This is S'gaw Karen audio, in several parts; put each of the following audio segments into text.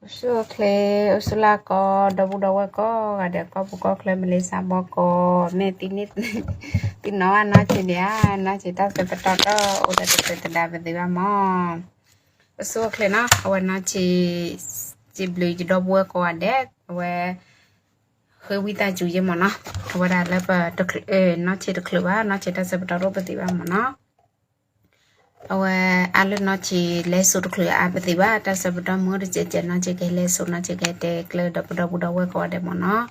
အိၣ်ဆူၣ်အိၣ်ချ့, အိၣ်ဆူၣ်လၢ်ကီ ဒီပုၢ်ဒီဝဲၢ်ကိးဂၤဒဲး ကီၢ်ပူၤကီၢ်ချၢ မလ့ၡါဘီကီး, မ့ၢ်သ့န့ၣ် သ့ၣ်နီၣ်ဘၣ်နီၢ်ဆံးဒံးဧါ, နီၢ်ဆံးတၢ်ဆၢပတီၢ်တအိၣ်ဒီးတချုးသဒါပသ့ဘၣ်မၢ်. အိၣ်ဆူၣ်အိၣ်ချ့နီၤ, အဝဲနီၢ်ဆံး စံးဘျုးယဒီပုၢ်ဝဲၢ်ကိးဂၤဒဲး, အဝဲ ဃ့ဝံသးစူၤယဲမၢ်နီၤ, အဝဲဒၣ်လၢပတချုး နီၢ်ဆံးတချုးဘၣ်, နီၢ်ဆံးတၢ်ဆၢပတီၢ်တအိၣ်ပသ့ဘၣ်မၢ်နီၤ. အဝဲအါလၢနီၢ်ဆံးလဲၤစိာ်တချုးအါပသ့ဘၣ်, တၢ်ဆၢပတီၢ်မုၢ်အိၣ်တစဲးစဲး နီၢ်ဆံးကဟဲလဲၤစိာ် နီၢ်ဆံးကဟဲတဲကျၢၢ်ဒီးပဒီပုၢ်ဒီဝဲၢ်ကိးဂၤဒဲးမၢ်နီၤ.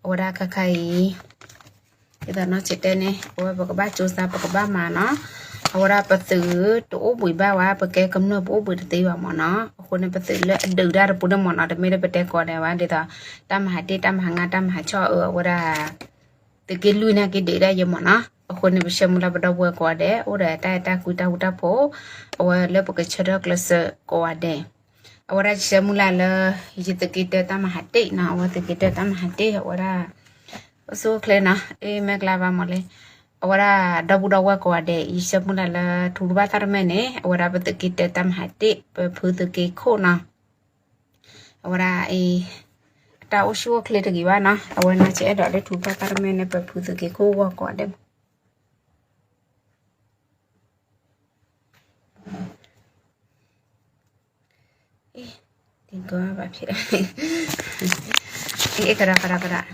အဝဲဒၣ်ခဲခါအံၤ ဒ်သိးနီၢ်ဆံးတဲန့ၣ် အဝဲပကဘၣ်ကၠိသး ပကဘၣ်မၤနီၤ, အဝဲဒၣ်ပသုးတအိၣ်ဘှံးဘၣ်ဝဲ, ပကဲကမျၢၢ်ပအိၣ်ဘှံးတသ့ဘၣ်မၢ်နီၤ, အဃိန့ၣ် ပသုးလၢအဒုးတၢ်တပူၤန့ၣ်မၢ်နီၤ, တမ့ၢ်လၢပတဲကိးဂၤဒဲးဘၣ်, ဒ်သိး တၢ်မၤဟးတ့ၢ် တၢ်မၤဟးငါ တၢ်မၤဟးဆီၣ်အၢ အဝဲဒၣ် သုးက့လွံၢ်န့ၣ်က့ၤဒုးဒၣ်ယဲမၢ်နီၤ, အဃိန့ၣ် ပဆၢမုၢ်လၢ်ပဒီပုၢ်ဝဲၢ်ကိးဂၤဒဲး အိၣ်ဒီးတၢ်အဲၣ်တၢ်ကွံတၢ်ဃူတၢ်ဖိး, အဝဲလၢပကဆၢထၢၣ်ကျဲးစၢးကိးဂၤဒဲး, အဝဲဒၣ်ယဆၢမုၢ်လၢ်လၢ ယသုးက့တၢတၢ်မၤဟးတ့ၢ်နီၤ, အဝဲသုးက့တၢတၢ်မၤဟးတ့ၢ် အဝဲဒၣ် အိၣ်ဆူၣ်အိၣ်ချ့နီၤ, အ့ မ့ၢ်ကျါဘၣ်မၢ်လံ, အဝဲဒၣ်ဒီပုၢ်ဒီဝဲၢ်ကိးဂၤဒဲး ယဆၢမုၢ်လၢ်လၢထူတဘၣ်သၣ်တမဲၣ်န့ၣ် အဝဲဒၣ်ပသုးက့တၢတၢ်မၤဟးတ့ၢ် ပဖုသုးက့ခိၣ်နီၤ, အဝဲဒၣ်အ့ အတၢ်အိၣ်ဆူၣ်အိၣ်ချ့တဂ့ၤဘၣ်နီၤ, အဝဲနီၢ်ဆံးအဲၣ်ဒိးလၢထူတဘၣ်သၣ်တမဲၣ်န့ၣ် ပဖုသုးက့ခိၣ်ဂီၢ်ကိးဂၤဒဲးမၢ် ကဒးကဒးကဒး,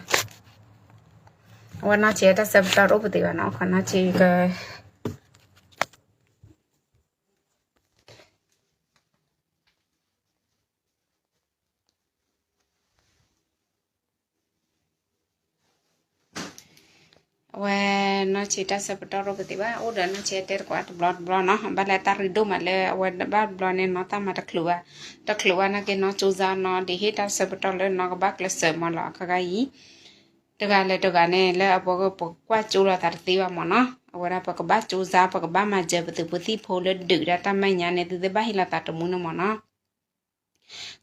အဝဲနီၢ်ဆံးတၢ်ဆၢပတီၢ်တအိၣ်ပသ့ဘၣ်နီၤ, ခီနီၢ်ဆံးက အဝဲနီၢ်ဆံးတၢ်ဆၢပတီၢ်တအိၣ်ပသ့ဘၣ်, အိၣ်ဒီးနီၢ်ဆံးတဲတကိးတဘျီတဘျီနီၤ, ဘၣ်လၢတၢ်ရ့ဒိၣ်မးလၢအဝဲဘၣ်တဘျီန့ၣ် နီၢ်တၢ်မၤတချုးဘၣ်, တချုးဘၣ်နာ်က့ နီၢ်ကၠိစါနီၤ, ဒ်ဟ့ၣ်တၢ်ဆၢပတီၢ်လၢနီၢ်ကဘၣ်ကျဲးစၢးမၢ်လီၤ, ခဲခါအံၤ တဂၤလၢတဂၤန့ၣ် လၢအပှၤကပကွၢ်ကၠိလိာ်သးတသ့ဘၣ်မၢ်နီၤ, အဝဲဒၣ်ပကဘၣ်ကၠိစါ ပကဘၣ်မၤစၢၤပသုးဖိသံၣ်ဖိလၢဒုးဒၣ်တၢ်မဲာ်ညါန့ၣ် သုသ့ၣ်ဘၣ်ဟ့ၣ်လီၤသးတမူန့ၣ်မၢ်နီၤ,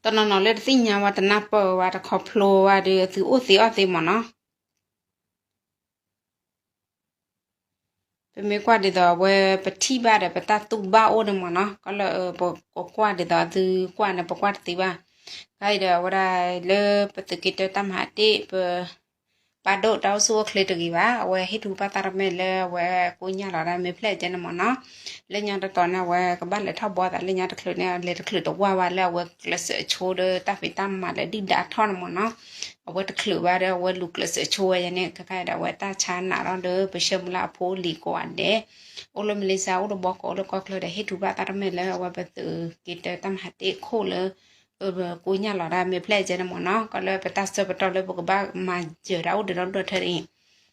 တနီၤနီၤလၢတသ့ၣ်ညါဝဲ တနၢ်ပၢၢ်ဝဲ တခီဖျိဝဲဒီး သုအိၣ်သ့အီၣ်သ့မၢ်နီၤ ပမ့ၢ်ကွၢ်ဒ်သိးအဝဲ ပထံၣ်ဘၣ်ဒီး ပတၢ်တူၢ်ဘၣ်အိၣ်န့ၣ်မၢ်နီၤ, ကီလၢပကကွၢ်ဒ်သိးသုကွၢ်န့ၣ် ပကွၢ်တသ့ဘၣ်, ခဲအံၤဒီးအဝဲဒၣ်လၢပသုးက့တၢတၢ်မၤဟးတ့ၢ် ပ ပာ်ဒိၣ်တၢ်အိၣ်ဆူၣ်အိၣ်ချ့တဂ့ၤဘၣ်, အဝဲဟ့ၣ်ထူဘၣ်သၣ်တမဲာ်လၢအဝဲကိညၢ်လီၤဒၣ်မ့ၢ်ဖျဲၣ်ကဲန့ၣ်မၢ်နီၤ, လၢညါတတီၤန့ၣ် အဝဲကဘၣ်လဲၤထီၣ်ဘှီသး လၢညါတချုးန့ၣ် လဲၤတချုးတဝၢ်ဘၣ်လၢအဝဲကျဲးစၢးဆိဒီးတၢ်ဖံးတၢ်မၤလၢဒုၣ်ဒါထီၣ်န့ၣ်မၢ်နီၤ, အဝဲတချုးဘၣ်ဒီး အဝဲလူၤကျဲးစၢးဆိဝဲယဲန့ၣ် ခဲခါဒီး အဝဲတၢ်ဆါနးထီၣ်ဒီး ပဆၢမုၢ်လၢ်အဖိလံၤကိးဂၤဒဲး အိၣ်လၢမလ့ၡါ အိၣ်လၢဘီကီး အိၣ်လၢကီၢ်ချၢဒီး ဟ့ၣ်ထူဘၣ်သၣ်တမဲာ်လၢအဝဲပသုးက့တၢတၢ်မၤဟးတ့ၢ်ခိၣ်လၢ ကိညၢ်လီၤဒၣ်မ့ၢ်ဖျဲၣ်ကဲန့ၣ်မၢ်နီၤ, ကီလၢပတၢ်ဆၢပတီၢ်လၢပကဘၣ်မၤစၢၤဒၣ်အိၣ်ဒီးဒီဒူၣ်ဒီထၢအံ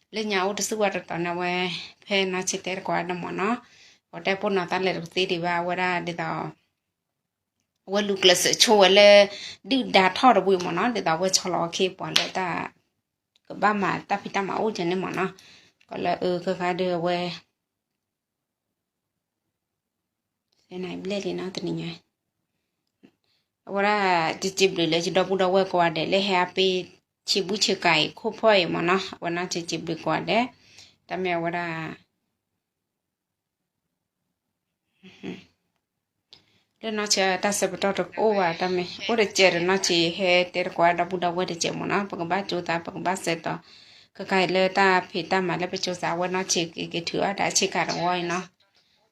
ၤ, လၢညါအိၣ်တဆူၣ်ဝဲတတီၤန့ၣ် အဝဲဖဲနီၢ်ဆံးတဲတကိးန့ၣ်မၢ်နီၤ, အဝဲတဲပိၢ်နီၤတၢ်လဲၤတကသ့ဒံးဘၣ် အဝဲဒၣ်ဒ်သိး အဝဲလူၤကျဲးစၢးဆိဝဲလၢ ဒုၣ်ဒါထီၣ်တဘိမၢ်နီၤ, ဒ်သိးအဝဲဆီလီၤအခ့အပှၤလၢတၢ် ကဘၣ်မၤတၢ်ဖံးတၢ်မၤအိၣ်ကဲန့ၣ်မၢ်နီၤ, ကီလၢအခဲခါဒီးအဝဲ စဲနဘျဲၣ်လံနီၤတနံၤညါ, အဝဲဒၣ်စံးစံးဘျုးလၢယဒီပုၢ်ဒီဝဲၢ်ကိးဂၤဒဲး လၢဟဲအါပ့ၤဆံးဘူဆံးကၤအံၤ ခိၣ်ဖီၣ်အံၤမၢ်နီၤ, အဝဲနီၢ်စံးစံးဘျုးကိးဂၤဒဲး, တၢ်မ့ၢ်အဝဲဒၣ် လၢနီၢ်ဆံးတၢ်ဆၢပတီၢ်တအိၣ်ဘၣ် တၢ်မ့ၢ်အိၣ်တစဲးဒီးနီၢ်ဆံးဟဲတဲတကိးဒီပုၢ်ဒီဝဲၢ်တစဲးမၢ်နီၤ, ပကဘၣ်ကၠိသး ပကဘၣ်စဲးတီၤ, ခဲခါအံၤလၢတၢ်ဖံးတၢ်မၤလၢပကၠိသး အဝဲနီၢ်ဆံးက့ၤက့ၤထုးအီၣ်ဒီးအဆ့ကၤတဝီအံၤနီၤ,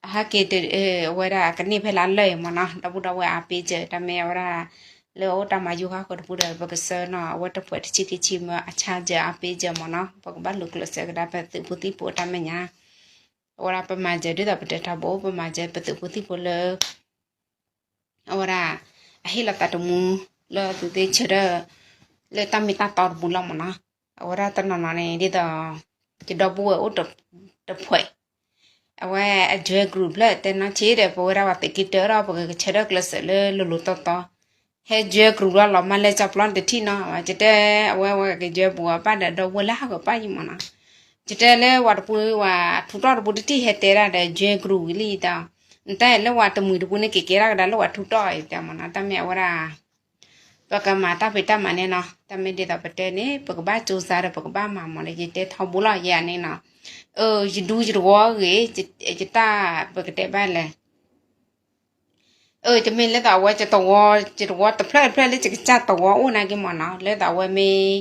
အဟဲက့ၤ အဝဲဒၣ်ကန့ၢ်ဖဲလၢအလၢာ်အံၤမၢ်နီၤ, ဒီပုၢ်ဒီဝဲၢ်အါပ့ၤစၢၤ တၢ်မ့ၢ်အဝဲဒၣ် လၢအအိၣ်တၢ်မၤယူၤဃါဃၢၤတပူၤဒီး ပကဆှၢနီၤ အဝဲတဖှဲးတဆံခံဆံမၢ အဆါစၢၤအါပ့ၤစၢၤမၢ်နီၤ, ပကဘၣ်လူၤကျဲးစၢးကဒါပသုးဖိသံၣ်ဖိတၢ်မဲာ်ညါ အဝဲဒၣ်ပမၤစၢၤဒ်သိးပတဲထီဘိ ပမၤစၢၤပသုးဖိသံၣ်ဖိလၢ အဝဲဒၣ် အဟ့ၣ်လီၤသးတမူ လၢသုးသ့ၣ်ဆၢထၢၣ် လၢတၢ်မ့ၢ်တၢ်တီတပူၤလီၤမၢ်နီၤ, အဝဲဒၣ်တနီၤနီၤန့ၣ် ဒ်သိး ယဒီပုၢ်ဝဲၢ်အိၣ်တဖှဲး အဝဲအ join group ဖျၢၣ်တဲနီၢ်ဆံးဒီး ပဝဲဒၣ်ပှၤသုးက့တၢထီၣ် ပကဆၢထၢၣ်ကျဲးစၢးလၢလိၤလိၤတီတီ ဟဲ join group လီၤလီၤမၢ်လၢကၠီပျီန့ၣ်တထံၣ်နီၤ, ယတဲအဝဲဝဲက join ပူၤအပၢ်ဒီးဒီပုၢ်ဝဲၢ်လၢဟးဂီၤပၢ်ယံၤမၢ်နီၤ, ယတဲလၢပှၤတပူၤပှၤထူးထီၣ်တပူၤတထံၣ်ဟဲတဲဒၣ်ဒီး join group ဝံၤလံယတဲ, နတဲလၢပှၤတမှံၤတပူၤန့ၣ် က့ၤကဲထီၣ်ကဒါလၢပှၤထူးထီၣ်ယတဲမၢ်နီၤ, တၢ်မ့ၢ်အဝဲဒၣ် ပကမၤတၢ်ဖံးတၢ်မၤန့ၣ်နီၤ, တၢ်မ့ၢ်ဒ်သိးပတဲန့ၣ် ပကဘၣ်ကၠိစါဒီးပကဘၣ်မၤမၢ်န့ၣ် ယတဲထီဘိလီၤယဲန့ၣ်နီၤ, ယဒူယတဝီအဂ့ၢ် ယတၢ်ပကတဲဘၣ်လဲၣ် အၢ တမ့ၢ်လၢသိးအဝဲ ယတဝီ ယတဝီတဖျၢၣ်တဖျၢၣ်လၢယကစၢ်တဝီအိၣ်နာ်က့မ့ၢ်နီၤ, လၢသိးအဝဲမ့ၢ်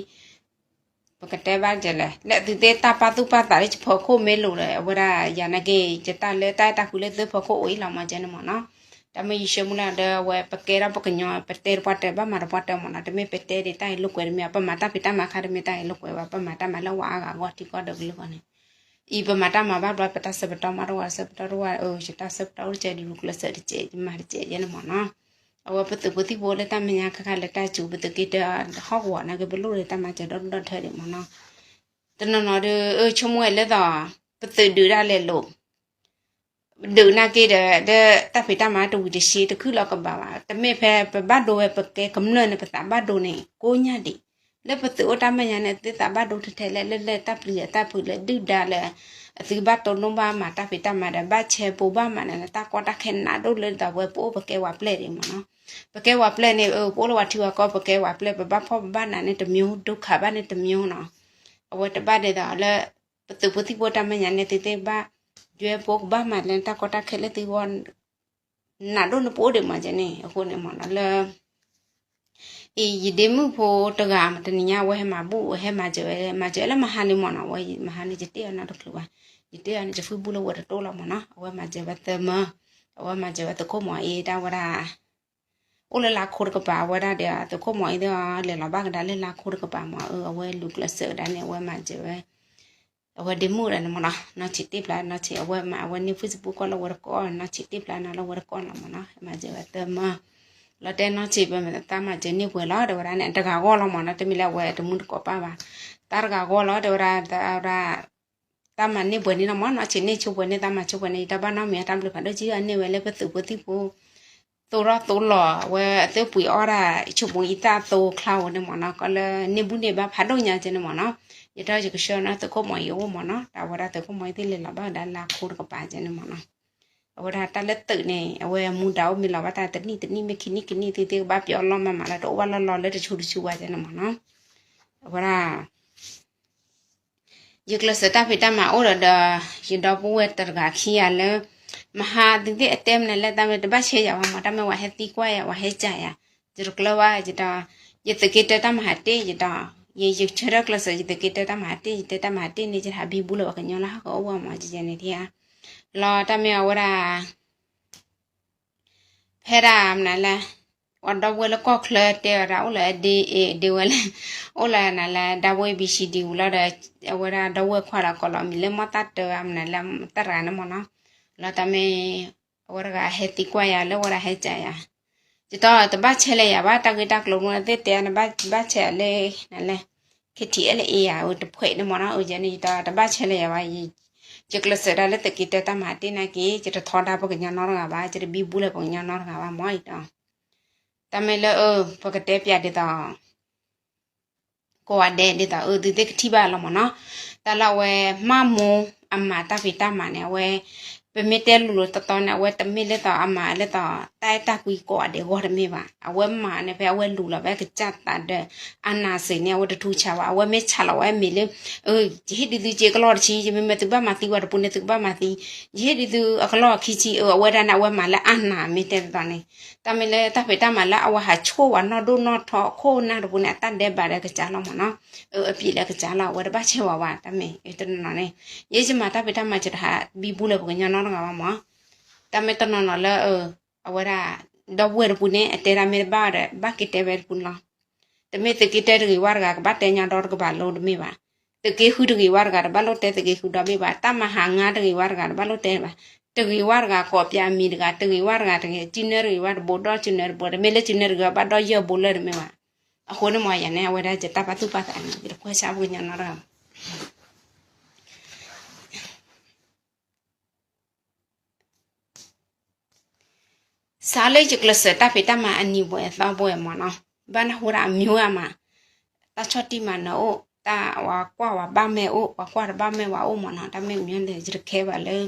ပကတဲဘၣ်ဒ်လဲၣ်, လၢသုသ့ၣ်တၢ်ပာ်သူၣ်ပာ်သးလၢယဖီခိၣ်မ့ၢ်လိာ်ဒီး အဝဲဒၣ်ယၤနာ်က့ ယတၢ်လၢတၢ်အဲၣ်တၢ်ကွံလၢသုဖီခိၣ်အိၣ်အံၤလီၤမးကဲန့ၣ်မ့ၢ်နီၤ. တၢ်မ့ၢ်ယဆၢမုၢ်လၢ်ဒီး အဝဲပကဲထီၣ်ပှၤကညီ ပတဲတပှၢ်တၢၢ် ဘၣ်မၤတပှၢ်တၢၢ်မ့ၢ်နီၤ, တမ့ၢ်ပတဲဒ်တၢ်အံၤလိာ်ကွဲတမ့ၢ်, ပမၤတၢ်ဖံးတၢ်မၤအခါတမ့ၢ်တၢ်အံၤလိာ်ကွဲဘၣ်, ပမၤတၢ်မၤလၢဝဲအါဂၤအဂီၢ်ထံကီၢ်ဒီးကလုာ်အဂီၢ်န့ၣ် အံၤပမၤတၢ်မၤဘၣ်ဘျီ ပတၢ်ဆၢပတီၢ်မးတဝဲ ဆၢပတီၢ်တဝဲ အၢ ယတၢ်ဆၢပတီၢ်အိၣ်တကဲး ဒ်ကျဲးစၢးတကဲး ယမၤတကဲးယဲန့ၣ်မ့ၢ်နီၤ. အဝဲပသုးဖိသံၣ်ဖိလၢတၢ်မဲာ်ညါခါခါလၢတၢ်စူၤ ပသုးက့တၢဟီၣ်ကဝီၤနာ်က့ ပလိၣ်ဒီးတၢ်မၤစၢၤဒီဒူၣ်ဒီထၢဒံးမ့ၢ်နီၤ. တနီၤနီၤဒီး အၢ ဆိကမိၣ်ဝဲလၢသိး ပသုးဒုးဒၣ်လဲာ်လိၤ ဒုးနာ်က့ဒီး ဒီးတၢ်ဖံးတၢ်မၤတဝံၤတဆ့ တခုၣ်လီၤကဘၣ်ဘၣ်, တမ့ၢ်ဖဲပဘၣ်ဒိဝဲ ပကဲကမျၢၢ်န့ၣ် ပသးဘၣ်ဒိန့ၣ် ကိးညါဒံး, လၢပသုးအိၣ်တၢ်မဲာ်ညါန့ၣ် သုသးဘၣ်ဒိထဲထဲလဲၣ်, လၢလၢတၢ်ပျံၤတၢ်ဖုးလၢဒုၣ်ဒါလၢ အသုဘၣ်တိၢ်နီၣ်ဘၣ်မၤတၢ်ဖံးတၢ်မၤဒီး ဘၣ်ဆဲးဖိဘၣ်မၤန့ၣ် တၢ်ကီတၢ်ခဲနးဒိၣ်လၢသိးဝဲ ပအိၣ်ပကဲဝဲပျဲၢ်ဒံးမ့ၢ်နီၤ. ပကဲဝဲပျဲၢ်န့ၣ် ပအိၣ်လၢဝဲထံဝဲကီၢ် ပကဲဝဲပျဲၢ် ပဘၣ်ဖှီၣ်ပဘၣ်နးန့ၣ်တမံၤ ဒုက္ခဘၣ်န့ၣ်တမံၤနီၤ. အဝဲတဘၣ်ဒ်သိးလၢ ပသုးဖိသံၣ်ဖိတၢ်မဲာ်ညါန့ၣ် သုသ့ၣ်ဘၣ် ယွဲဖိကဘၣ်မၤလၢတၢ်ကီတၢ်ခဲလၢသုဂီၢ် နးဒိၣ်န့ၣ်ပအိၣ်ဒံးမးကဲန့ၣ် အဃိန့ၣ်မ့ၢ်နီၤလၢ အံၤ ယဒ့မုၣ်ဖိတဂၤမး တနံၤညါ အဝဲဟဲမၤဘူၣ် အဝဲဟဲမၤစၢၤဝဲ မၤစၢၤလၢမဟါန့ၣ်မ့ၢ်နီၤ, အဝဲမဟါန့ၣ် ယတ့ၢ်အီၤနီတချုးဘၣ်, ယတ့ၢ်အီၤန့ၣ် ယဃုဘူၣ်လၢဝဲတတိၢ်လီၤမ့ၢ်နီၤ, အဝဲမၤစၢၤဝဲသၢမၢ, အဝဲမၤစၢၤဝဲသုးခိၣ်မီၤအ့ တၢ်ဝဲဒၣ် အိၣ်လၢလါခိတကပၤ အဝဲဒၣ်ဒီးသုးခိၣ်မီၤအ့ဒီး လဲၤလီၤဘၣ်ကဒါလၢလါခိတကပၤမး, အၢ အဝဲလူၤကျဲးစၢးကဒါန့ၣ် အဝဲမၤစၢၤဝဲ အဝဲဒ့မုၣ်ဒီးန့ၣ်မ့ၢ်နီၤ, နီၢ်ဆံးတ့ၣ်ဖျါ နီၢ်ဆံး အဝဲမၤ အဝဲန့ၢ် Facebook ကီၢ်လၢဝဲတကီၢ်, နီၢ်ဆံးတ့ၣ်ဖျါနီၤလၢဝဲတကီၢ်လီၤမ့ၢ်နီၤ, မၤစၢၤဝဲသၢမၢ, လီၤတဲနီၢ်ဆံး ပမ့ၢ်တၢ်မၤစၢၤန့ၢ်ပှဲၤလီၤ တဲဝဲဒၣ်န့ၣ် တဂၤဂီၢ်လီၤမ့ၢ်နီၤ, တမ့ၢ်လၢအဝဲတမူတကိးပၢ်ဘၣ်, တၢ်တဂၤဂီၢ်လီၤ တဲဝဲဒၣ်, တၢ်မၤန့ၢ်ပှဲၤန့ၣ်လီၤမ့ၢ် နီၢ်ဆံးန့ၢ်ဆိပှဲၤန့ၢ် တၢ်မၤဆိပှဲၤန့ၣ် ယတၢ်ဘၣ်နီတမံၤ တၢ်ဘျုးဖးဒိၣ်ကံ အန့ၢ်ဝဲလၢပသုးဖိသံၣ်ဖိ သိၣ်ထီၣ်သိၣ်လီၤ အဝဲအသ့ၣ်ပှ့ၤအီၣ်ဒၣ် ဆိပူၤအံသၣ်သိချါဝဲန့ၣ်မ့ၢ်နီၤ, ကီလၢန့ၢ်ဘူၣ်န့ၢ်ဘါဖးဒိၣ်ညါကဲန့ၣ်မ့ၢ်နီၤ, ယတီယကဆှၢန့ၢ်သုးခိၣ်မီၤအံၤအအိၣ်မ့ၢ်နီၤ, တၢ်ဝဲဒၣ်သုးခိၣ်မီၤအံၤသ့ၣ်လဲၤလီၤဘၣ်ကဒါလၢလါခိတကပၤကဲန့ၣ်မ့ၢ်နီၤ, အဝဲဒၣ်တၢ်လၢသုးန့ၣ် အဝဲမူဒါအိၣ်မ့ၢ်လီၤဘၣ်တၢ်တနံၣ်တနံၣ်မ့ၢ်ခံနံၣ်ခံနံၣ် သုသ့ၣ်ကဘၣ်ပျီလီၢ်မၤမးလၢတအိၣ်ဘၣ်လီၢ်လီၢ်လၢတဆူတဆူဘၣ်ကဲန့ၣ်မ့ၢ်နီၤ, အဝဲဒၣ် ယကျဲးစၢးတၢ်ဖံးတၢ်မၤအိၣ်ဒီးဒီး ယဒီပုၢ်ဝဲၢ်တဂၤခံဂၤလၢ မဟါသုသ့ၣ်အတဲမနုၤလဲၣ် တၢ်မ့ၢ်တဘၣ်ဆဲးယၤဝဲမး တၢ်မ့ၢ်ဝဲဟဲသံကွၢ်ယၤ ဝဲဟဲကးယၤ, ယတကျၢၤဘၣ်ယဒီး ယသုးက့တၢတၢ်မၤဟးတ့ၢ်ယဒီး ယယဆၢထၢၣ်ကျဲးစၢး ယသုးက့တၢတၢ်မၤဟးတ့ၢ် ယတဲတၢ်မၤဟးတ့ၢ်န့ၣ် ယတဟးဘံဘူလၢၤပှၤကညီလၢဟီၣ်ကဝီၤမး ယယဲန့ၣ်ဒ်ဧါ, လီၤတၢ်မ့ၢ်အဝဲဒၣ် ဖဲဒၣ်မနုၤလဲၣ်, ပှၤဒီပုၢ်ဝဲၢ်လၢကီၢ်ချၢတဲဝဲဒၣ် အိၣ်လၢအဒ့အ့ ဒ့ဝဲလဲၣ်, အိၣ်လၢနလဲၣ် ဒီပုၢ်ဝဲၢ် ဘံၣ်ဆံးဒံးဝံၤလီၤဒီး အဝဲဒၣ်ဒီပုၢ်ဝဲၢ်ခွါဒီးကိးလီၤမံၤလၢမီၢ်တၢ်တၢမနုၤလဲၣ် တၢ်တဂၤန့ၣ်မ့ၢ်နီၤ, လီၤတၢ်မ့ၢ် အဝဲတဂၤဟဲသံကွၢ်ယၤလၢဝဲဒၣ်ဟဲကးယၤ, ယတီတဘၣ်ဆဲးလၢၤယၤဘၣ် တၢ်ဂ့ၢ်တၢ်ကျိၤမ့ၢ်သ့ၣ်တဲနဘၣ်ဆဲးလၢ နလဲၣ် ခ့ထံၣ်အဲလၢအ့ယၤ အတဖှဲးန့ၣ်မ့ၢ်နီၤ အယဲန့ၣ် ယတီတဘၣ်ဆဲးလၢၤယၤဘၣ်, ယကျဲးစၢးဒၣ်လၢသုးက့တၢတၢ်မၤတ့ၢ်နာ်က့ ယတထီဒါပှၤကညီနီတဂၤဘၣ် ယတဘံဘူလၢၤပှၤကညီနီတဂၤဘၣ်မ့ၢ်ယတီ, တၢ်မ့ၢ်လၢ ပကတဲပျးဒ်သိး ကိးဂၤဒဲးဒ်သိး အၢ သုသ့ၣ်ကထံၣ်ဘၣ်လီၤမ့ၢ်နီၤ, တၢ်လၢအဝဲမၢ်မိၢ်အမၤတၢ်ဖံးတၢ်မၤန့ၣ် အဝဲ ပမ့ၢ်တဲလိၤလိၤတီတီန့ၣ် အဝဲတမ့ၢ်လၢသိးအမၤလၢသိး တၢ်အဲၣ်တၢ်ကွံကိးဂၤဒဲးအဂီၢ်တမ့ၢ်ဘၣ်, အဝဲမၤန့ၣ် ဖဲအဝဲလူၤလီၤဝဲကစၢ်သးဒီး အနၢ်စ့ၢ်န့ၣ် အဝဲတထူဆးဘၣ်, အဝဲမ့ၢ်ဆးလီၤဝဲမ့ၢ်လၢ ယဟ့ၣ်ဒုးသုစ့ကလီၢ်တဆံ ယမ့ၢ်မၤသုဘၣ်မၤသံဝဲတပူၤန့ၣ် သုကဘၣ်မၤသံ, ယဟ့ၣ်ဒုးသုအကလီၢ်ခံဆံ အဝဲဒၣ်န့ၣ် အဝဲမၤလၢအနၢ်မ့ၢ်တဲတတီန့ၣ်, တၢ်မ့ၢ်လၢတၢ်ဖံးတၢ်မၤလၢအဝဲဟးဆိၣ်ဝဲနီၢ်ဒိၣ်နီၢ်ထီခိၣ်နၢ်တပူၤန့ၣ် အတၢ်ဒဲးဘးဒီးကစၢ်လီၤမ့ၢ်နီၤ, အပျံၤလၢကစၢ်လီၤ အဝဲတဘၣ်ဆဲးဝဲဘၣ်, တၢ်မ့ၢ်တနီၤနီၤန့ၣ် ယဲယမၤတၢ်ဖံးတၢ်မၤ ယတဟးဘံဘူလၢပှၤကညီနီတဂၤဘၣ်မ့ၢ်, တၢ်မ့ၢ်တနီၤနီၤလၢ အဝဲဒၣ် ဒီပုၢ်ဝဲၢ်တပူၤန့ၣ် အတဲဒၣ်မ့ၢ်တဘၣ်ဒီး ဘၣ်က့ၤတဲဝဲတပူၤန့ၣ်လီၤ. တမ့ၢ်သုးက့တၢတဂ့ၤဝဲတဂၤ ကဘၣ်တဲညီဒီတကပၤလိၤတမ့ၢ်ဘၣ်. သုးက့ဃုတဂ့ၤဝဲတဂၤ တဘၣ်လိၣ်တဲသုးက့ဃုဒီဘ့ၣ်ဘၣ်. တၢ်မၤဟးငါတဂ့ၤဝဲတဂၤ တဘၣ်လိၣ်တဲဘၣ်. တဂ့ၤဝဲတဂၤ ကိးပျးအမံၤတဂၤ တဂ့ၤဝဲတဂၤတဂ့ၤ စုနၢတဂ့ၤဝဲတဘိဒီးစုနၢတဘိ တမ့ၢ်လၢစုနၢတဂ့ၤဝဲ ဘၣ်ဒီးယဲၢ်ဘိလၢတမ့ၢ်ဘၣ်. အဃိန့ၣ်မ့ၢ်ယၤန့ၣ် အဝဲဒၣ်ယတၢ်ပာ်သူၣ်ပာ်သးန့ၣ် ယတကွၢ်ဆၣ်ပှၤကညီနီတဂၤဘၣ်. စးလၢယကျဲးစၢးတၢ်ဖံးတၢ်မၤအနံၤပှဲၤအသီပှဲၤမ့ၢ်နီၤ, ဘၣ်နၢ်ဟူဒၣ်အမျိုးအမး, တၢ်ဆီၣ်တံၢ်မၤနၢၤအိၣ်, တၢ်ဝၤကွၢ်ဝဲဘၣ်မဲာ်အိၣ်, ပှၤကွၢ်တဘၣ်မဲာ်ဝဲအိၣ်မ့ၢ်နီၤ, တၢ်မ့ၢ်မ့ၢ်န့ၣ် ယတခဲဘၣ်လၢ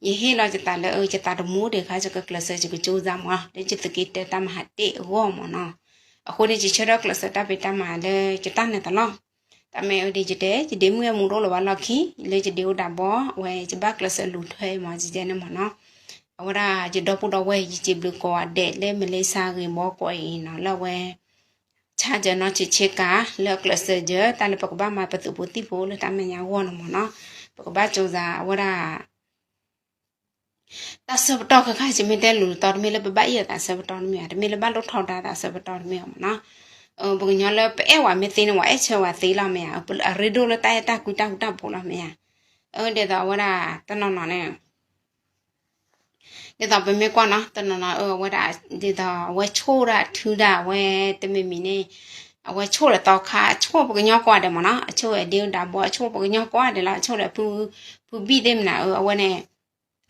ယဟ့ၣ်လီၤယသးလၢ ယသးတမူဒံးခါ ယကကျဲးစၢး ယကကၠိစါမ့ၢ် လၢယသုးက့တၢတၢ်မၤဟးတ့ၢ်အဂီၢ်မ့ၢ်နီၤ, အဃိန့ၣ် ယဆၢထၢၣ်ကျဲးစၢးတၢ်ဖံးတၢ်မၤလၢယတၢ်န့ၣ်သလီၤ. တၢ်မ့ၢ်အဒ်ယတဲ ယဒ့မုၣ်အမူတအိၣ်လၢၤဘၣ်လီၢ်ခံ လၢယဒ့အိၣ်ဒၣ်ဘီ အဝဲယဘၣ်ကျဲးစၢးလူၤထွဲမ့ၢ် ယဲန့ၣ်မ့ၢ်နီၤ, အဝဲဒၣ်ယဒီပုၢ်ဒီဝဲၢ် ယစံးဘျုးကိးဂၤဒဲးလၢ Malaysia ဂ့ၢ်ဘီကိးအံၤနီၤ လၢအဝဲ ဆါယနီၢ်ဆံးဆ့ကၤ လၢအကျဲးစၢးယၤ တၢ်လၢပကဘၣ်မၤပသုးဖိသံၣ်ဖိလၢတၢ်မဲာ်ညါအဂီၢ်န့ၣ်မ့ၢ်နီၤ, ပကဘၣ်ကၠိၤသးအဝဲဒၣ် တၢ်ဆၢကတီၢ်ခဲခါ ယမ့ၢ်တဲလိၤလိၤတီ တမ့ၢ်လၢပဘၣ်အ့ၣ်အသးဆၢကတီၢ်တမ့ၢ်ဧါ, တမ့ၢ်လၢဘၣ်လိၣ်ထီဒါသးဆၢကတီၢ်တမ့ၢ်ဧါမ့ၢ်နီၤ. ပကညီလၢပအဲၣ်ဝဲမ့ၢ်သ့န့ၣ် ဝဲအဲၣ်ဆၢဝဲသ့လီၤမ့ၢ်ဧါ, အရ့ဒိၣ်လၢတၢ်အဲၣ်တၢ်ကွံတၢ်ဃူတၢ်ဖိးလီၤမ့ၢ်ဧါ. ဒ်သိးအဝဲဒၣ်တနီၤနီၤန့ၣ် ဒ်သိးပမ့ၢ်ကွၢ်နီၤ တနီၤနီၤအဝဲဒၣ် ဒ်သိးအဝဲဆိၣ်ဒၣ်ထုဒၣ်အဝဲတမံၤမံၤန့ၣ် အဝဲဆိၣ်ဒီးသီခါ အဆိၣ်ပကညီကိးဂၤဒဲးမ့ၢ်နီၤ, အဆိၣ်ဝဲဒ့ဒၣ်ဘီ အဆိၣ်ပကညီကိးဂၤဒဲးလီၤ, အဆိၣ်ဒီး ဖုဘံၣ်သ့ၣ်မနုၤ အဝဲန့ၣ်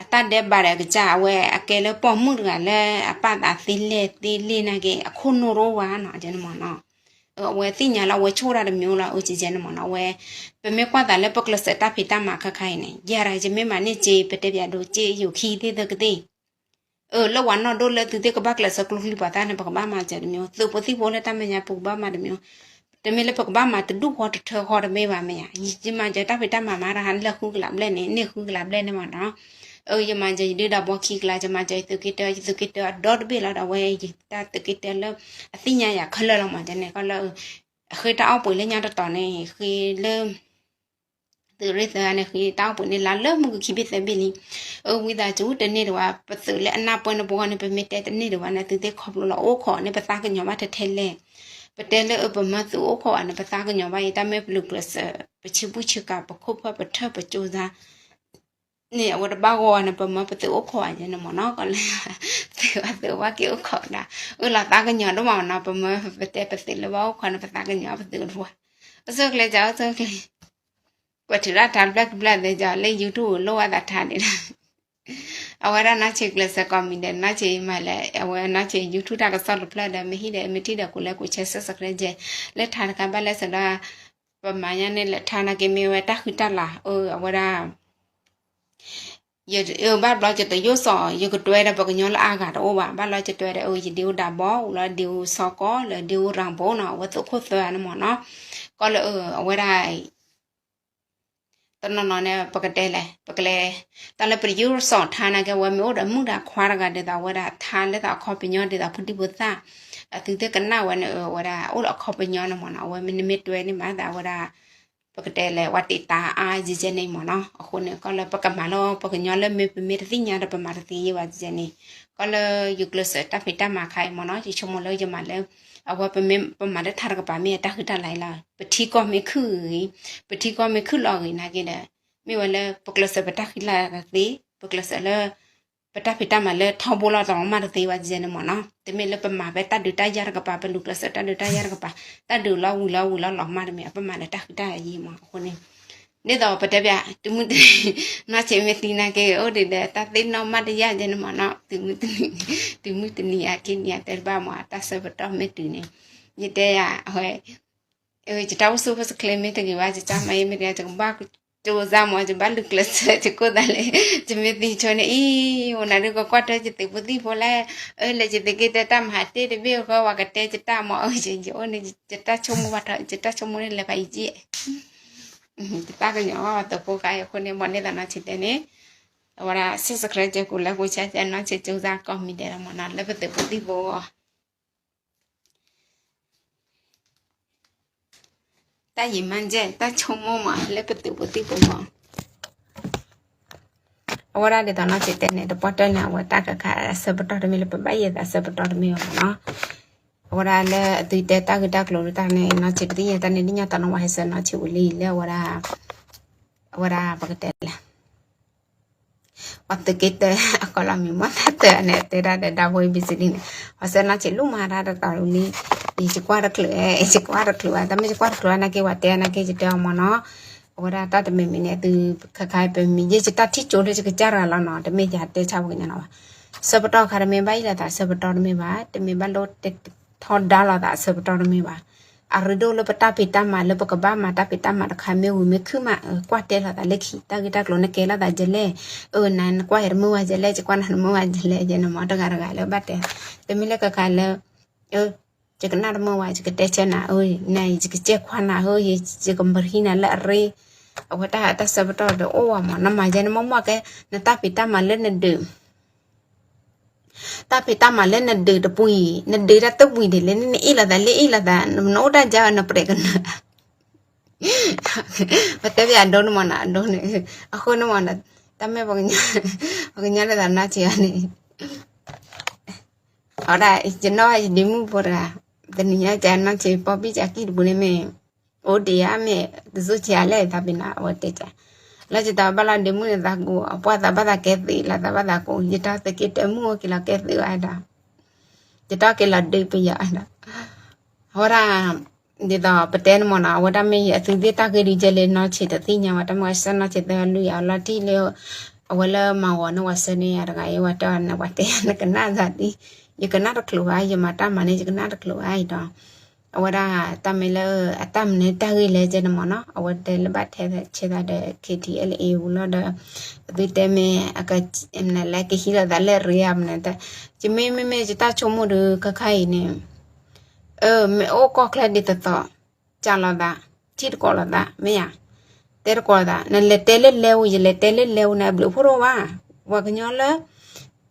အတၢ်ဒဲးဘးဒီးအကစၢ် အဝဲအကဲလၢပိာ်မုၣ်တဂၤလၢအပာ်သးသ့လဲၣ်သ့လဲၣ်နာ်က့ အခိၣ်နူာ်တအိၣ်ဘၣ်နီၤ ကဲန့ၣ်မ့ၢ်နီၤ. အဝဲသ့ၣ်ညါလၢအဝဲဆိၣ်ဒၣ်တမံၤလီၤ အကဲန့ၣ်မ့ၢ်နီၤ. အဝဲ ပမ့ၢ်ကွၢ်သးလၢပကျဲးစၢးတၢ်ဖံးတၢ်မၤခဲခါအံၤန့ၣ် ယၤတဂၤ ယမ့ၢ်မၤန့ၢ်စ့ ပတဲပျးဒိးစ့ယိာ်ခံသ့ၣ်သၢကသ့ၣ် အၢ လၢဝၤနီၢ်ဒိၣ်လၢသုသ့ၣ်ကဘၣ်ကျဲးစၢးကျိချံပှၤသၣ်န့ၣ် ပကဘၣ်မၤစၢၤတမံၤ, သုးဖိသံၣ်ဖိလၢတၢ်မဲာ်ညါပူၤကဘၣ်မၤတမံၤ, တမ့ၢ်လၢပကဘၣ်မၤတဒူၣ်ဃီတထၢဃီတမ့ၢ်ဘၣ်မ့ၢ်ဧါ. ယမၤစၢၤတၢ်ဖံးတၢ်မၤမးတဟါလၢဃုကလးဘျဲၣ်န့ၣ် န့ၢ်ဃုကလးဘျဲၣ်န့ၣ်မ့ၢ်နီၤ. အၢ ယမၤစၢၤယဒ့ဒၣ်ဘီခံကလး ယမၤစၢၤယသုးက့တၢ ယသုးက့တၢအဒီတဘ့ၣ်လီၤဒီး အဝဲယတၢ်သုးက့တၢလၢအသ့ၣ်ညါယၤခဲလၢာ်လီၤမ့ၢ်န့ၣ် ကီလၢ အဃ့တၢ်အီၣ်ပှ့ၤလၢညါတတီၤန့ၣ် ဃ့လၢ သုးရ့ၣ်သၢန့ၣ် ဃ့တၢ်အိၣ်ပှ့ၤန့ၣ် လါလၢမုၢ်ကခံဘ့ၣ်သၢဘ့ၣ်လံ. အၢ ဝံသးစူၤတန့ၢ်ဒံးဝဲ ပသုးလၢအနၢ်ပှဲၤန့ၣ်ပဂီၢ်န့ၣ် ပမ့ၢ်တဲတန့ၢ်ဒံးဝဲန့ၣ် သုသ့ၣ်ခီဖျိလီၤ အိၣ်ခိးန့ၣ် ပသးကညီၤဘၣ်ထဲထဲလဲၣ်. ပတဲလၢအၢ ပမၢသုးအိၣ်ခိးဘၣ်န့ၣ် ပသးကညီၤဘၣ်အံၤ တၢ်မ့ၢ်ပလုးကျဲးစၢး ပဆံဘူၣ်ဆံကၤ ပခိၣ်ဖၢၣ်ပထၢၣ်ပကၠိသး န့ၣ် အဝဲတဘၣ်ဂီၢ်န့ၣ် ပမၢပသုးအိၣ်ခိးဘၣ်ယဲန့ၣ်မ့ၢ်နီၤ ကီလၢ သုးဘၣ်သုးဘၣ်က့ၤအိၣ်ခိးဒၣ် အၢ လီၤသးကညီၤဒိၣ်မးနီၤ ပမၢပတဲပသုးလၢဘၣ်အိၣ်ခိးန့ၣ် ပသးကညီၤပသုးတဝါ အိၣ်ဆူၣ်ချ့ကီး အိၣ်ဆူၣ်ချ့ ကွဲးထုးဒၣ်ထါတဖျၢၣ်တဖျၢၣ်သ့ကီး လၢ YouTube လိၣ်ဘၣ်သးထါန့ၣ်လီၤ. အဝဲဒၣ်နီၢ်ဆံးကျဲးစၢးကိးမံၤဒဲး နီၢ်ဆံးမၤလၢ အဝဲနီၢ်ဆံး YouTube တၢ်ကစီၣ်တဖျၢၣ်ဒီး မ့ၢ်ဟံၣ်ဒီး မ့ၢ်ထံၣ်ဒီး ကူးလဲကူး share subscribe လၢထါတခါဘၣ်လဲၣ်စ့ၢ်ဒီး ပမၤညါန့ၣ်လၢထါနာ်က့ မ့ၢ်ဝဲတၢ်ဃံတၢ်လၤ အၢ အဝဲဒၣ် ယဘၣ်ဘျီယတယိၣ်စီၤ ယကတွဲဒီးပှၤကညီလၢအါဂၤတအိၣ်ဘၣ် ဘၣ်ဘျီယတွဲဒီး အၢ ယဒ့အိၣ်ဒၣ်ဘီ အိၣ်လၢဒ့အိၣ်စီကီၢ် လၢဒ့အိၣ်ရၤဘိနီၤ အဝဲသုးခိၣ်သၢဂၤန့ၣ်မ့ၢ်နီၤ ကီလၢအၢ အဝဲဒၣ် တနီၤနီၤန့ၣ် ပကတဲလဲၣ် ပကလဲၤ တၢ်လၢပယိၣ်စီၤထါနာ်က့ အဝဲမ့ၢ်အိၣ်ဒီးမုၣ်ဒီးခွါတဂၤဒ်သိး အဝဲဒၣ်ထါလၢသးအခီပညီဒ်သိး ဖိဒံဖိသၣ် အသုသ့ၣ်ကနၣ်ဝဲန့ၣ် အဝဲဒၣ်အိၣ်ဒီးအခီပညီန့ၣ်မ့ၢ်နီၤ အဝဲမ့ၢ်နမ့ၢ်တွဲန့ၣ်မးသး အဝဲဒၣ် ပကတဲလဲၣ် ဝဲတံာ်တာ်အါယဲယဲန့ၣ်မ့ၢ်နီၤ အဃိန့ၣ် ကီလၢပကမၤလီၤ ပှၤကညီလၢမ့ၢ်ပမ့ၢ်တသ့ၣ်ညါဒီး ပမၤတသ့ယဲဘၣ်ယဲန့ၣ် ကီလၢယကျဲးစၢးတၢ်ဖံးတၢ်မၤခါအံၤမ့ၢ်နီၤ ယဆိကမိၣ်လၢယမၤလၢ အဝဲပမ့ၢ်ပမၤလၢထါတကပၤမ့ၢ်တၢ်ဃံတၢ်လၤအံၤလီၤ ပထံကီၢ်မ့ၢ်ခုၣ်ဂ့ၤ ပထံကီၢ်မ့ၢ်ခုၣ်လီၤဂ့ၤနာ်က့ဒီး မ့ၢ်ဝဲလၢပကျဲးစၢးပတၢ်ဃံလၤသ့ ပကျဲးစၢးလၢ ပတၢ်ဖံးတၢ်မၤလၢထီဘိလီၤတလီၤမၢ်တသ့ဘၣ်ယဲန့ၣ်မ့ၢ်နီၤ တမ့ၢ်လၢပမၤဖဲတၢ်ဒုးတၢ်ယၤတကပၤ ပလူၤကျဲးစၢးတၢ်ဒုးတၢ်ယၤတကပၤ တၢ်ဒုးလီၤဝံၤလီၤဝံၤလီၤလီၤမၢ်တမ့ၢ် ပမၤလၢတၢ်ဃံတၢ်လၤယဲမ့ၢ် အဃိန့ၣ် ဒ်သိးပတဲပျး တုၤမုၢ်တနံၤ နီၢ်ဆံးမ့ၢ်သံနာ်က့ အိၣ်ဒံးဒီးတၢ်သ့ၣ်နီၣ်မၢ်တယၢ်ယဲန့ၣ်မ့ၢ်နီၤ တုၤမုၢ်တနံၤ တုၤမုၢ်တနံၤအခံနံၤအတဲတဘၣ်မ့ၢ် တၢ်ဆၢပတီၢ်မ့ၢ်တုၤန့ၣ် ယတဲယၤ အဝဲ ယတၢ်အိၣ်ဆူၣ်အိၣ်ချ့မ့ၢ်တဂ့ၤဘၣ် ယတၢ်မၤအံၤမ့ၢ်တဂ့ၤ ယကဘၣ်ကၠိသးမ့ၢ် ယဘၣ်လူၤကျဲးစၢး ယကိၢ်သးလၢ ယမ့ၢ်သံဆိန့ၣ်အံၤ အိၣ်နၤဒုးကကွၢ်တၢ်ယသုးဖိသံၣ်ဖိလဲၣ် အၢ လဲၤယသုးက့တၢ်တၢ်မၤတ့ၢ်တဘ့ၣ်အဃိ ပှၤကတဲယတၢ်မ့ၢ် အၢ ယအိၣ်န့ၣ် ယတၢ်ဆိကမိၣ်ဘၣ်ထီၣ် ယတၢ်ဆိကမိၣ်န့ၣ်လဲၤဖးယံာ်ယံာ် ယတၢ်ကညီၤဘၣ်သုးဖိခါအံၤအဃိန့ၣ် မ့ၢ်န့ၢ်သးနီၢ်ဆံးတဲန့ၣ် အဝဲဒၣ် subscribe ကဲကူၤလၢကူၤဆါကဲနီၢ်ဆံးကၠိသးကိးမံၤဒဲးလီၤမ့ၢ်နီၤ လၢပသုးဖိသံၣ်ဖိအဂီၢ် တၢ်ယံၤမးကဲ တၢ်ဆိကမိၣ်မး လၢပသုးဖိသံၣ်ဖိမး အဝဲဒၣ်ဒ်သိးနီၢ်ဆံးတဲန့ၣ် တပှၢ်တၢၢ်န့ၣ် အဝဲတၢ်ကခါအဆၢပတီၢ်တမ့ၢ်လၢပဘၣ်ယဲၢ်သးဆၢပတီၢ်တမ့ၢ်ဘၣ်မ့ၢ်နီၤ အဝဲဒၣ်လၢအသုတဲတၢ်ဂ့ၢ်တၢ်ကျိၤတၢ်န့ၣ် နီၢ်ဆံးတသ့ၣ်ညါတၢ်န့ၣ် ဒ်ညီတနီၤဝဲဟဲဆၢနီၢ်ဆံးဝံၤလံ လၢအဝဲဒၣ် အဝဲဒၣ်ပကတဲလဲၣ် ပှၤသုးက့တၢ အကီၢ်လီၤမံၤမီၢ်သၣ်တၢန့ၣ် တဲဒၣ်ဒီးဒၣ်ဖိအံၤဘံစလံန့ၣ် ဟဲဆၢနီၢ်ဆံးလူၤမၤတၢ်တတီၤလံ ယကွၢ်တချုး ယကွၢ်တချုးဘၣ် တမ့ၢ်ယကွၢ်တချုးဘၣ်နာ်က့ ပှၤတဲနာ်က့ ယတဲအီၤမ့ၢ်နီၤ အဝဲဒၣ်တၢ်တမံၤမံၤန့ၣ် သုခါခါပမံၤ ယဲယတၢ်ထံၣ်ကၠိလၢယကစၢ်တဂၤလီၤနီၤ တမ့ၢ်ယတဲဆါပှၤကညီနီၤဘၣ် ဆၢပတီၢ်ခါတမ့ၢ်ဘၣ်ယဲၢ်လီၤသးဆၢပတီၢ်တမ့ၢ်ဘၣ် တမ့ၢ်ဘၣ်လိၣ်တဲထီဒါလိာ်သးဆၢပတီၢ်တမ့ၢ်ဘၣ် အရ့ဒိၣ်လၢပတၢ်ဖံးတၢ်မၤလၢပကဘၣ်မၤတၢ်ဖံးတၢ်မၤတခါ မ့ၢ်ဝံၤမ့ၢ်ခုၣ်မး ကွၢ်တဲလိာ်သးလၢခံ တၢ်ဂ့ၢ်တၢ်ကျိၤနကဲလိာ်သးယဲလဲၣ် အၢ နကွၢ်ယၤတမုာ်ဝဲယဲလဲၣ် ယကွၢ်နၤတမုာ်ဝဲယဲလဲၣ် ယဲန့ၣ်မ့ၢ်တဂၤတဂၤလၢဘၣ်တဲ တမ့ၢ်လၢခါခါလၢ အၢ ယကနၣ်တမုာ်ဝဲ ယကတဲဆၢနၤ အၢ နၤ ယကစဲးခွါနၤ အၢ ယကမၤဟံးနၤလၢအရ့ အဝဲတၢ်တၢ်ဆၢပတီၢ်ဒီးအိၣ်ဝဲမ့ၢ် နမၤယဲန့ၣ်မ့ၢ်မ့ၢ်ကဲ နတၢ်ဖံးတၢ်မၤလၢနဒုး တၢ်ဖံးတၢ်မၤလၢနဒုးတပှံၤ, နဒုးတၢ်တပှံၤဒ်လဲၣ်, နအ့ၣ်လိာ်သးလၢအ့ၣ်လိာ်သး, နအိၣ်တၢ်ကါနပြဲးကနၢၤ. ပတဲပယၤဒိနမၢ်နီၤ, အဒိန့ၣ်, အဃိန့ၣ်မၢ်နီၤ, တၢ်မ့ၢ်ပှၤကညီ, ပှၤကညီလၢသးနီၢ်ဆံးအီၤန့ၣ်, အဝဲဒၣ် ယနီၢ်ယဒ့မုၣ်ဖိတဂၤ, တနံၤညါကနီၢ်ဆံး ပီပံၣ်ကၠးကံၢ်တပူၤန့ၣ်မ့ၢ် အိၣ်ဒံးဧါ မ့ၢ်တစူၢ်ဆံးအါလဲၣ် သးပ့ၤနီၤ အဝဲတဲကၠး, လၢယတဘၣ်လီၤဒ့မုၣ်န့ၣ် သးကူ အပှၢ်သးဘၣ်သးကဲသ့လီၤ သးဘၣ်သးကူ ယတီသးက့ၤတမုၣ်အိၣ်က့ၤလီၤကဲသ့ဝဲဒၣ်, ယတီက့ၤလီၤဒုးပယီၤဒီး, အဝဲဒၣ် ဒ်သိးပတဲန့ၣ်မၢ်နီၤ အဝဲဒၣ်မ့ၢ်ယသုသ့ၣ်တၢ်ဂ့ၢ်ဒုးကဲလၢနီၢ်ဆံးတသ့ၣ်ညါဝဲ တၢ်မ့ၢ်ဝဲဆၢနီၢ်ဆံးသၢလွံၢ်အလီၤတံၢ်လၢ အဝဲလၢမၤဂီၤန့ၢ်ဝဲဆၢန့ၣ် တဂၤအံၤဝဲတဲဝဲန့ၣ် ပှၤတဲယၤနကနၣ်သးဒ်, ယကနၣ်တချုးဘၣ် ယမၤတၢ်မၤန့ၣ် ယကနၣ်တချုးဘၣ်အံၤဒီး, အဝဲဒၣ်တၢ်မ့ၢ်လၢ အတၢ်မနုၤတၢ်ဂ့ၢ်လဲၣ်ကဲန့ၣ်မၢ်နီၤ အဝဲတဲလၢဘၣ်ထဲဆဲးသးဒီး KTLA ပူၤလီၤဒီး, အသုတဲမ့ၢ် အကနလဲၤကဟံးလိာ်သးလၢရ့အမနုၤ, ယမ့မ့မ့ၢ်ယတၢ်ဆိကမိၣ်ဒီး ခါခါအံၤန့ၣ် အၢ မ့ၢ်အိၣ်ကီၢ်ချၢဒ်သိးသိး, ကၢ်လိာ်သး, ထံၣ်တကိးလိာ်သး, မ့ၢ်ယၤ, တဲတကိးလိာ်သး, နလဲၤတဲလၢလဲၤဧိၤ ယလဲၤတဲလၢလဲၤဧိၤန့ၣ် အဘျုးအဖှိၣ်တအိၣ်ဘၣ်, ပှၤကညီလၢ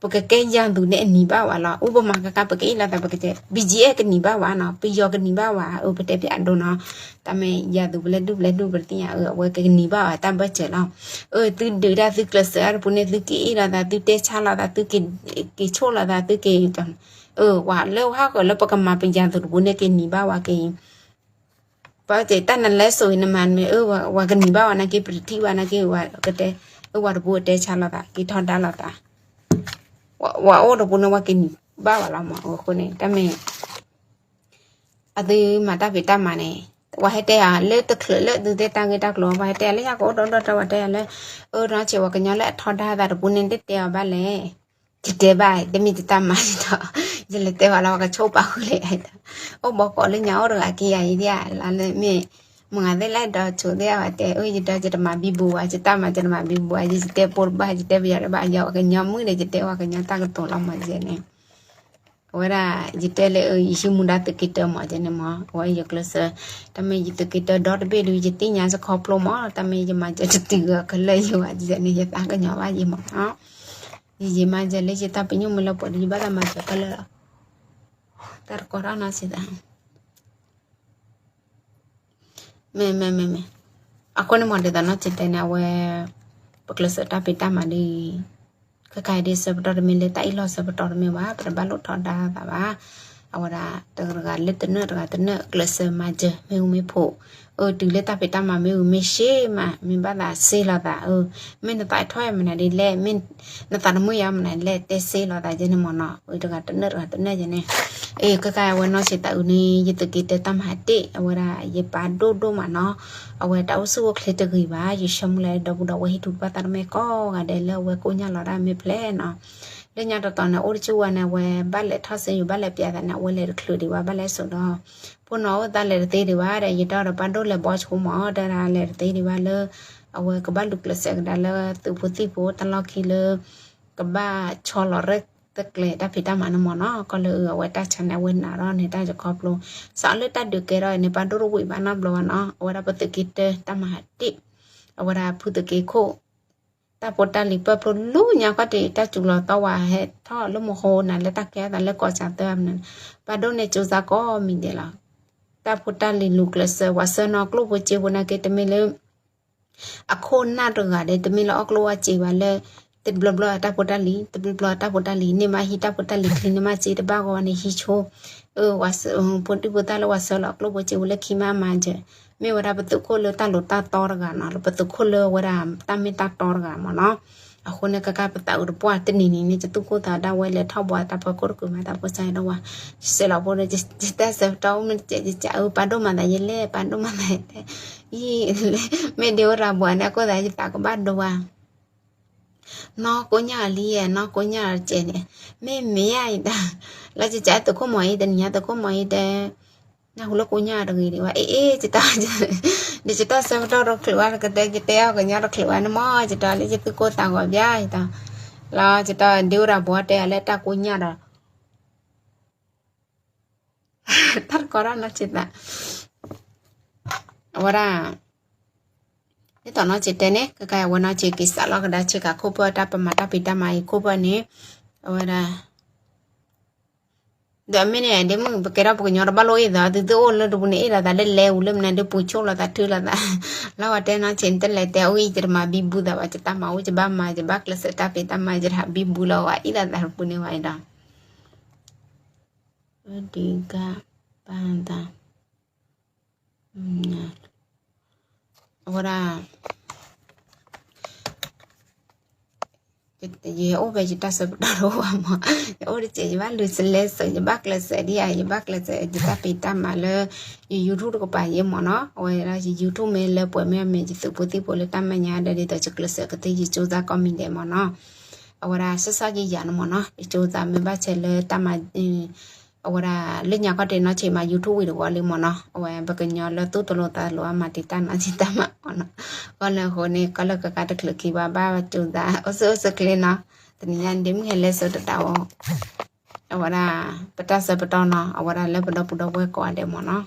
ပကကဲယၤသူးန့ၣ်အနံၤဘၣ်ဝဲလီၤ, အိၣ်ပမၤကကါ ပကအ့ၣ်လိာ်သး ပကတဲ BGF ကနံၤဘၣ်ဝဲနီၤ, ပယီၤကနံၤဘၣ်ဝဲ, အၢ ပတဲပျးဒိနီၤ, တၢ်မ့ၢ်ယၤသူးပလဲၤဒူၣ်ပလဲၤဒူၣ်ပတသ့ၣ်ညါ အၢ အဝဲကကနံၤဘၣ်ဝဲတၢ်ဘၢၣ်စၢၤလီၤ, အၢ သုဒုးတၢ်သုကျဲးစၢးအါတပူၤန့ၣ် သုက့ၤအ့ၣ်လိာ်သး သုတဲဆါလိာ်သး သုက့ၤဆိၣ်လိာ်သး သုက့ၤ အၢ ဝဲလၢဟးဃၢၤလၢပကမၤပယၤသူးတပူၤန့ၣ် က့ၤနံၤဘၣ်ဝဲက့ၤ, ပတဲတၢ်နလဲၤစိာ်အံၤနမၤမ့ၢ် အၢ ဝဲကနံၤဘၣ်ဝဲနာ်က့ ပတထံၣ်ဘၣ်နာ်က့ ဝဲကတဲ, အၢ ဝဲတပူၤတဲဆါလိာ်သး က့ၤထီဒါလိာ်သး, ဝဲအိၣ်တပူၤန့ၣ် ဝဲကနံၤဘၣ်ဝဲလီၤမး, အဃိန့ၣ် တၢ်မ့ၢ် အသုမၤတၢ်ဖံးတၢ်မၤန့ၣ်, ဝဲဟဲတဲယၤလၢတချုးလၢသုသ့ၣ်တၢ်ဂ့ၢ်တၢ်ကျိၤ ပှၤဟဲတဲယၤလၢယၤကအိၣ်ဒီးဒီးတၢ် ဝဲတဲယၤလၢ, အၢ နီၢ်ဆံး ပှၤကညီလၢအထီဒါသးတပူၤန့ၣ် တတဲအီၤဘၣ်လဲၣ်, တတဲဘၣ် တမ့ၢ်ယတၢ်မၤဒ်သိး, ယလဲၤတဲဘၣ်လီၤ ပှၤကဆိၣ်ပာ်ဃုာ်လဲၣ်, အိၣ်ဘီကိးလၢညါအိၣ်တဂၤက့ၤယၤအံၤဒ်ဧါ လၢမ့ၢ်, မုၢ်ဂၤသ့ၣ်လၢဒီးဆိးသ့ၣ်အဝဲတဲ အၢ ယဒီး ယတမၤဘံဘူဘၣ် ယတၢ်မၤ ယတမၤဘံဘူဘၣ် ယတဲပိာ်တဘၣ် ယတဲပယီၤတဘၣ် ယပှၤကညီမုၣ်ဒီး ယတဲပှၤကညီတၢ်ကတိၤလီၤမးယဲန့ၣ် အဝဲဒၣ် ယတဲလၢ ယဟံးမူဒါသုးက့တၢမး ယဲန့ၣ်မး အဝဲယကျဲးစၢး, တၢ်မ့ၢ်ယသုးက့တၢဒီတဘ့ၣ်ဒီး ယသ့ၣ်ညါစခီဖျိမး တၢ်မ့ၢ်ယမၤစၢၤတတုၤအကလၢာ်ယိာ်ဘၣ် ယဲန့ၣ် ယသးကညီၤဘၣ်ယဲမးနီၤ, ယယံာ်မးယဲလၢယတၢ်ပညိၣ်မ့ၢ်လၢပှဲၤဒီး ယဘၣ်သးမၤစၢၤခဲလၢာ်လီၤ, တၢ်တကီတၢ်နီၢ်စံးသး မ့မ့မ့မ့, အဃိန့ၣ်မး ဒ်သိးနီၢ်စံးတဲန့ၣ် အဝဲ ပကျဲးစၢးတၢ်ဖံးတၢ်မၤဒီး, ခဲခါအံၤဒ်ဆၢပတီၢ်တမ့ၢ်လၢတၢ်အ့ၣ်လိာ်ဆၢပတီၢ်တမ့ၢ်ဘၣ် ပတဘၣ်လိၣ်ထီဒါသးဘၣ်, အဝဲဒၣ် တဂၤတဂၤလၢတနၢၣ်တဂၤတနၢၣ် ကျဲးစၢးမၤစၢၤ မ့ၣ်အူမ့ၣ်ဖိး, အၢ တုၤလၢတၢ်ဖံးတၢ်မၤမ့ၢ်အူမ့ၢ်ဆ့ၣ်မး မ့ၢ်ဘၣ်သးစ့လိာ်သး အၢ မ့ၢ်နသးထီၣ်ယၤမနုၤဒ်လဲၣ် မ့ၢ်နသးတမုာ်ယၤမနုၤလဲၣ် တဲစ့လိာ်သးယဲန့ၣ်မးနီၤ အၢ တဂၤတနၢၣ်တဂၤတနၢၣ်ယဲန့ၣ်, အ့ ခဲခါအဝဲနီၢ်စံးတၢ်အုးန့ၣ် ယသုးက့တၢတၢ်မၤဟးတ့ၢ် အဝဲဒၣ် ယပာ်ဒိၣ်ဒိၣ်မးနီၤ, အဝဲတၢ်အိၣ်ဆူၣ်အိၣ်ချ့တဂ့ၤဘၣ် ယဆၢမုၢ်လၢ်ဒီပုၢ်ဒီဝဲၢ်ဟံၣ်ထူၣ်ဘၣ်သးတမ့ၢ်ကိးဂၤဒဲးလၢအဝဲကိညၢ်လီၤဒၣ်မ့ၢ်ဖျဲၣ်နီၤ, လၢညါတတီၤန့ၣ် အိၣ်တဆူၣ်ဝဲန့ၣ် အဝဲဘၣ်လဲၤထီၣ်စ့ယိၤ ဘၣ်လဲၤပျးသးန့ၣ် အဝဲလဲၤတချုးဒံးဘၣ် ဘၣ်လဲၤစိာ်ဒီး, ဖိနီၢ်အိၣ်သးလဲၤတသ့ဒံးဘၣ်ဒီး ယတီဒီးပာ်ဒိၣ်လဲၤဘီဆိမး တဲဒၣ်လဲၤတသ့ဒံးဘၣ်လၢ အဝဲကဘၣ်လူၤကျဲးစၢးကဒါလၢသုးဖိသံၣ်ဖိတၢ်လီၢ်ခံလၢ ကဘၣ်ဆီလီၤရဲၣ်သကျဲၤတၢ်ဖံးတၢ်မၤန့ၣ်မးနီၤ, ကီၢ်လၢအဝဲတၢ်ဆါန့ၣ် အဝဲနာ်ထီၣ်န့ၣ်တၢ်စခီဖျိ, စးလၢတၢ်ဒုးကဲထီၣ်န့ၣ် ပာ်ဒိၣ်တဝံၣ်ဘၣ်နီတဘျီဘၣ်နီၤ, အဝဲဒၣ်ပသုးက့တၢတၢ်မၤဟးတ့ၢ်, အဝဲဒၣ်ဖုသုးက့ခိၣ် တၢ်ဖိတၢ်လံၤပၢၢ်ဖျိလူညါခီၣ်တံၢ် တၢ်စူၤလီၤသီဝဲဟဲထီၣ်လၢမဟိနၤလၢတၢ်ကဲထီၣ်သးလၢကီၢ်စၢ်သၢမနုၤ, ပာ်ဒိၣ်န့ၢ်ကၠိစါကိးမံၤဒဲးလီၤ, တၢ်ဖိတၢ်လံၤလူၤကျဲးစၢး ပှၤဆှၢနီၢ်ကျိၣ်ဖိစ့ဖိနာ်က့ တမ့ၢ်လၢ အခိၣ်နၢ်တဂၤဒီး တမ့ၢ်လၢအီၣ်ကျိၣ်အီၣ်စ့ဘၣ်လၢ တဘျီဘျီတၢ်ဖိတၢ်လံၤ တဘျီဘျီတၢ်ဖိတၢ်လံၤ န့ၢ်မးဟံးတၢ်ဖိတၢ်လံၤချံန့ၢ်မးစ့တဘၣ်ဂီၢ်န့ၣ်ဟံးဆိ, အၢ ပှၤဖိဒံဖိသၣ်လၢပှၤဆှၢလီၤကျိၣ်ဖိစ့ဖိလၢခံမးမၤစၢၤ, မ့ၢ်ဝဲဒၣ်ပသုးခိၣ်လၢတၢ်လိၤတၢ်တီတဂၤနီၤ လၢပသုးခိၣ်လၢဝဲဒၣ်တၢ်မ့ၢ်တၢ်တီတဂၤမးနီၤ, အဃိန့ၣ် ကကါပသးအုးတပှၢ်တနံၤနံၤန့ၣ် ယသူၣ်ကိၢ်သးဒၣ်ဝဲလဲၤထီၣ်ဘှီတၢ်ဖီခိၣ်တကုာ်မး တၢ်ဖိစါယဒီးဝဲ, ယစဲးလီၤဖိဒီး ယတၢ်ဆၢကတီၢ်အိၣ်မ့ၢ်တစဲး ယစဲးအုး ပာ်ဒိၣ်မၤသးယလဲၣ် ပာ်ဒိၣ်မၤသးယတဲ, ယ မ့ၢ်ဒ့ဝဲရၤဘှီန့ၣ် အခိၣ်သးယသးကဘၣ်ဒိဝဲ, နီၢ်ကိညၢ်လံယဲ နီၢ်ကိညၢ်တစဲးန့ၣ်, မ့ၢ်မ့ၢ်ယါအံၤတၢ်, လၢယစဲးသုးခိၣ်မီၤအံၤ တနံၤညါသုးခိၣ်မီၤအံၤတဲ နၢ်ဟူလၢကိညၢ်တဂ့ၤဒံးဝဲ အ့ အ့ ယတၢ်, ဒီးယတၢ်ဆၢကတီၢ်တချုးဝဲ ကတဲယတဲအီၤ ကညီတချုးဝဲန့ၣ်မး ယတၢ်လၢယသူၣ်ကိၢ်သးဂီၤဘၣ်ယတၢ်, လီၤယတၢ်ဒ့ဝဲရၤဘှီတဲအီၤလၢတၢ်ကိညၢ်ဒီး တၢ်တကီတၢ်နီၢ်ဆံးသး, အဝဲဒၣ် ဒ်သိးနီၢ်ဆံးတဲန့ၣ် ကကါအဝဲနီၢ်ဆံးက့ၤစးလီၤကဒါဆ့ကၤခိၣ်ဖၢၣ် တၢ်ပမၤတၢ်ဖံးတၢ်မၤအံၤခိၣ်ဖၢၣ်န့ၣ်, အဝဲဒၣ် ဒီးမ့ၢ်န့ၣ် ဒ့မုၣ် ပကဲထီၣ်ပှၤကညီတဘၣ်လိၣ်အ့ၣ်သး သုသုအိၣ်လၢတပူၤန့ၣ် အ့ၣ်လိာ်သးလၢလဲၤအူလၢမနုၤ ဒုးပူၤဆိၣ်လိာ်သးထုလိာ်သး, လၢဝဲတဲနီၢ်ဆံး နတလဲၤတဲအီၤအံၤ ယတမၤဘံဘူသးဘၣ် ယတၢ်မၤအိၣ် ယဘၣ်မၤ ယဘၣ်ကျဲးစၢးတၢ်ဖံးတၢ်မၤ ယတဟးဘံဘူလီၤဝဲ အ့ၣ်လိာ်သးတပူၤန့ၣ်ဝဲဒီး ဒုးကၢ်ပၢ်သး အဝဲဒၣ် ယအိၣ်ဖဲယတၢ်ဆၢကတီၢ်တအိၣ်ဘၣ်မး, ယအိၣ်တစဲး ယဘၣ်လူၤစလဲစၢး ယဘၣ်ကျဲးစၢးဒ်အံၤ ယဘၣ်ကျဲးစၢး ယတၢ်ဖံးတၢ်မၤလၢ ယ YouTube တကပၤယဲမးနီၤ, အဝဲဒၣ်ယ YouTube မ့ၢ်လၢပှဲၤမ့ၢ်မ့ၢ် ယသုးဖိသံၣ်ဖိလၢတၢ်မဲာ်ညါဒီး ဒ်သိးယကျဲးစၢးကသ့ ယကၠိသး ကိးမံၤဒဲးမးနီၤ, အဝဲဒၣ် စၢ်စၢ်ယံယၤန့ၣ်မးနီၤ ယကၠိသးမ့ၢ်ဘၣ်ဆဲးလၢတၢ်မၤ အဝဲဒၣ်လၢညါခီတ့ၢ်နီၢ်ဆံးမၤ YouTube ဝံၤတဝီလံမးနီၤ, အဝဲပကညီလၢသူၣ်တလိာ်သးလိာ်အမၤတံာ်တာ်နီၢ်ဆံးတၢ်မၤမးနီၤ, ကီၢ်လၢအဃိန့ၣ် ကီၢ်လၢကကါတချုးခံဘၣ် ဘၣ်ကၠိသး အိၣ်ဆူၣ်အိၣ်ဆူၣ်ချ့နီၤ, တနံၤညါဒ့မုၣ်ဟဲလဲၤစိာ်တတးဝီ အဝဲဒၣ် ပတၢ်ဆၢပတီၢ်နီၤ အဝဲဒၣ်လၢပဒီပုၢ်ဒီဝဲၢ်ကိးဂၤဒဲးမးနီၤ,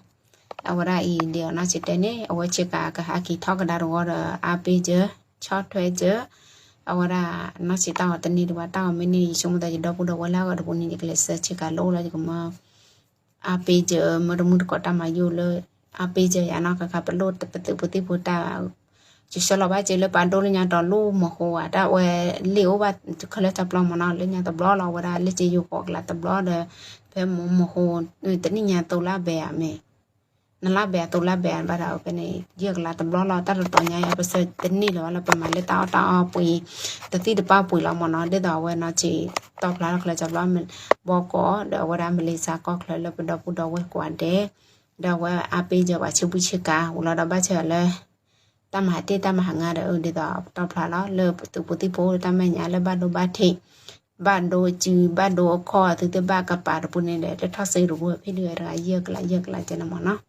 အဝဲဒၣ်အံၤဒ်အီၤနီၢ်ဆံးတဲန့ၣ် အဝဲဆ့ကၤကဟးက့ၤထီၣ်ကဒါတဝီဒီး အါပ့ၤစၢၤ ဆီၣ်ထွဲစၢၤ အဝဲဒၣ်နီၢ်ဆံးတၢ်ဂီၤတန့ၢ်ဒံးဘၣ် တၢ်ဂီၤမ့ၢ်န့ၢ် ယဆိကမိၣ်သးယဒီပုၢ်ဒီဝဲၢ်လၢအဂီၢ်တပူၤန့ၣ် ယကလဲၤဆှၢဆ့ကၤလၢအိၣ်လီၤ ယကမၢ အါပ့ၤစၢၤ မၢတမုၢ်တကိးတၢ်မၤယိၣ်လၢ အါပ့ၤစၢၤယၤနီၤ ကခါပလိၣ်ပသုးဖိသံၣ်ဖိတၢ် ယဆှၢလီၤဘၣ်စ့လၢပာ်ဒိၣ်လၢညါတီၤလၢမီၤဃိဧါ တၢ်ဝဲလ့ၣ်အိၣ်ဘၣ်ခဲလၢာ်တဘျီမးနီၤ လၢညါတဘျီလီၤ အဝဲဒၣ်လၢစ့ယိၤဃိးကလးတဘျီဒီး ဖဲမီၤဃိ တနံၣ်ညါသိလါဘဲဧါမ့ၢ် နလါဘဲအသိလါဘဲအဘၣ်ဒီး ဖဲန့ၣ် ယဲၢ်ကလးတဘျီလီၤ တၢ်တတီၤညါအံၤ ပဆၢတန့ၢ်လၢၤဘၣ်လၢပမၤလၢတၢ်အီၣ်တၢ်အီပှ့ၤ တသံၣ်တပၢ်ပှ့ၤလီၤမးနီၤ ဒ်သိးအဝဲနီၢ်ဆံး တီၢ်ဖျါထီၣ်ချၢတဘျီ ဘီကီး ဒီးအဝဲဒၣ်မလ့ၤစးကီၢ်ချၢလၢပဒီပုၢ်ဒီဝဲၢ်ကိးဂၤဒဲး ဒီးအဝဲအါပ့ၤစၢၤပှၤဆ့ဘူၣ်ဆ့ကၤ ဝံၤလီၤဒီးဘၣ်ဆၢလၢ တၢ်မၤတ့ၢ်တၢ်မၤဟးငါဒီး ဒ်သိးတီၢ်ဖျါလီၤ လၢပသုးဖိသံၣ်ဖိတၢ်မဲာ်ညါလၢဘၣ်ဒိဘၣ်ထံး ဘၣ်ဒိစု ဘၣ်ဒိအခီၣ် သုသ့ၣ်ဘၣ်ကပၤတပူၤန့ၣ်ဒီး လၢထီၣ်စ့တပူၤ ဖဲဒုးတဂၤယဲၢ်ကလးယဲၢ်ကလးကဲန့ၣ်မးနီၤ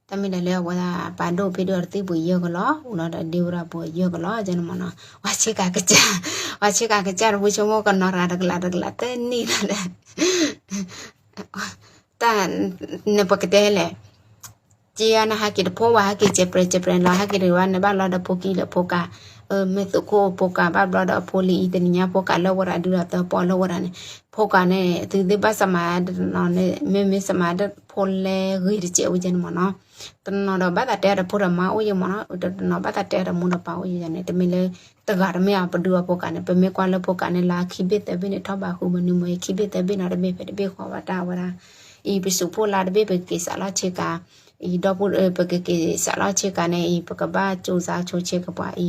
တၢ်မ့ၢ်ဒၣ်လၢအဝဲဒၣ်ပာ်ဒိၣ်ဖဲဒုးတသံၣ်ပူၤယဲၢ်ကလီၤ အိၣ်လီၤဒီးဒ့ဝဲဒၣ်ပူၤယဲၢ်ကလီၤကဲန့ၣ်မးနီၤ ပှၤဆ့ကၤကစၢ် ပှၤဆ့ကၤကစၢ်တပူၤဆိကမိၣ်ကနီၤရၤတကလးတကလးတန့ၢ်လီၤဒီး တၢ် နပကတဲလဲၣ် က့ၤအီၤနဟးက့ၤတဖိဝဲဟးက့ၤစဲးပြဲးစဲးပြဲးလီၤ ဟးက့ၤတဝဲန့ၣ်ဘၣ်လီၤဒီးဖိကံၢ်လၢဖိကး မ့ၢ်သုးခိၣ်ဖိကးဘၣ်ဘျီဒီးအဖိလံအံၤ တနံၤညါဖိကးလၢဝဲဒၣ်ဒုးဒီးသၢပီလၢဝဲဒၣ်န့ၣ် ဖိကးန့ၣ် သုသ့ၣ်ဘၣ်စမၤတနီၤန့ၣ် မ့မ့ၢ်စမၤဖိလဲဂ့ၤတစဲးဝဲကဲန့ၣ်မးနီၤ တနီၤဒီးဘၣ်သးတဲအီၤဒီးဖိဒီးမါအိၣ်ယဲမးနီၤ တနီၤဘၣ်သးတဲအီၤဒီးမိၢ်ဒီးပၢ်အိၣ်ယဲန့ၣ် တမ့ၢ်လၢ တဂၤတမ့ၢ်အပဒုးအဖိကးန့ၣ် ပမ့ၢ်ကွၢ်လၢဖိကးန့ၣ် လါခံဘ့ၣ်သၢဘ့ၣ်န့ၣ် ထီၣ်ဘးဃုမနုၤမ့ၢ် ခံဘ့ၣ်သၢဘ့ၣ်နီၤ တဘ့ၣ်ဖဲတဘ့ၣ်ဃီဘၣ်တၢ်ဝဲဒၣ် အံၤပစူးဖိလါတဘ့ၣ်ပကက့ၤစးလီၤဆ့ကၤ အံၤဒီပုၢ် ပကက့ၤစးလီၤဆ့ကၤန့ၣ် အံၤပကဘၣ်ကၠိစါဆိဆ့ကၤပှၤအံၤ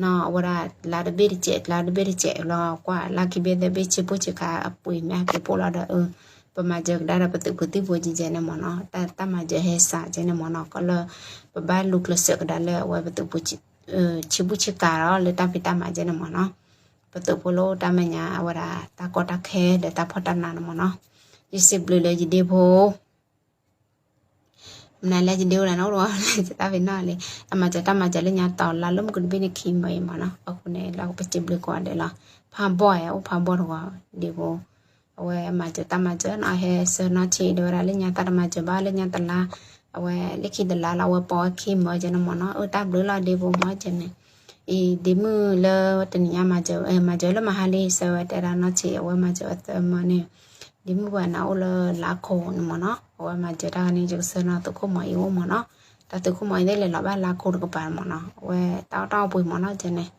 နီၤ အဝဲဒၣ်လါတဘ့ၣ်တစဲး လါတဘ့ၣ်တစဲးလီၤ ကွၢ်လါခံဘ့ၣ်သၢဘ့ၣ် ဆ့ပူၣ်ဆ့ကၤအပှ့ၤမ့ၢ်ဟဲက့ၤဖှိၣ်လီၤဒီး ပမၤစၢၤကဒါဒီးပသုးဖိသံၣ်ဖိကဲန့ၣ်မးနီၤ တၢ်မၤစၢၤဟဲစးကဲန့ၣ်မးနီၤ ကီလၢ ပဘၣ်လူၤကျဲးစၢးကဒါလၢအဝဲပသုးဖိ ဆ့ပူၣ်ဆ့ကၤဒီးလၢတၢ်ဖံးတၢ်မၤကဲန့ၣ်မးနီၤ ပသုးဖိလၢတၢ်မဲာ်ညါအဝဲဒၣ်တၢ်ကီတၢ်ခဲဒီးတၢ်ဖှီၣ်တၢ်နးန့ၣ်မးနီၤ ယစံးဘျုးလၢယဒ့ဖိ မနုၤလၢယဒ့ဝဲဒၣ်န့ၣ် အိၣ်တဂီၤလၢယတၢ်ဖံးနီၣ်လံ အမၤစၢၤတၢ်မၤစၢၤလၢညါတီၤလါလၢမုၢ်ကတဘ့ၣ်န့ၣ်ခံမၢအံၤမးနီၤ အဃိန့ၣ် လၢပစံးဘျုးကိးဂၤဒဲးလီၤ ဖးဘီၣ်ဧါ အိၣ်ဖးဘီၣ်တဂီၤ ဒ့ဖိ အဝဲမၤစၢၤတၢ်မၤစၢၤနီၤ ဟဲဆှၢနီၢ်ဆံးဒဲးဝဲဒၣ်လၢညါတၢ်တမၤစၢၤဘၣ်လၢညါတလါ အဝဲလၢခံတလါလီၤ အဝဲပိာ်ဝဲခံမၢကဲန့ၣ်မးနီၤ အၢ တၢ်ဘျုးလီၤဒ့ဖိမၢကဲန့ၣ် အံၤဒ့မုၣ်လၢတနံၤညါမၤစၢၤ မၤစၢၤလၢမဟါလံ ဆၢဝဲတဲဒၣ်နီၢ်ဆံး အဝဲမၤစၢၤအသၢမၢန့ၣ် ဒ့မုၣ်ပှၤနၤအိၣ်လၢလါခိၣ်န့ၣ်မးနီၤ အဝဲမၤစၢၤတၢ်ဂၤန့ၣ် ယကဆှၢနီၤသုးခိၣ်မီၤအံၤအိၣ်မးနီၤ တၢ်သုးခိၣ်မီၤအံၤသ့ၣ်လဲၤလီၤဘၣ်လါခိၣ်တကပၤမးနီၤ အဝဲတၢ်အီၣ်တၢ်အီပှ့ၤမးနီၤ ကဲန့ၣ်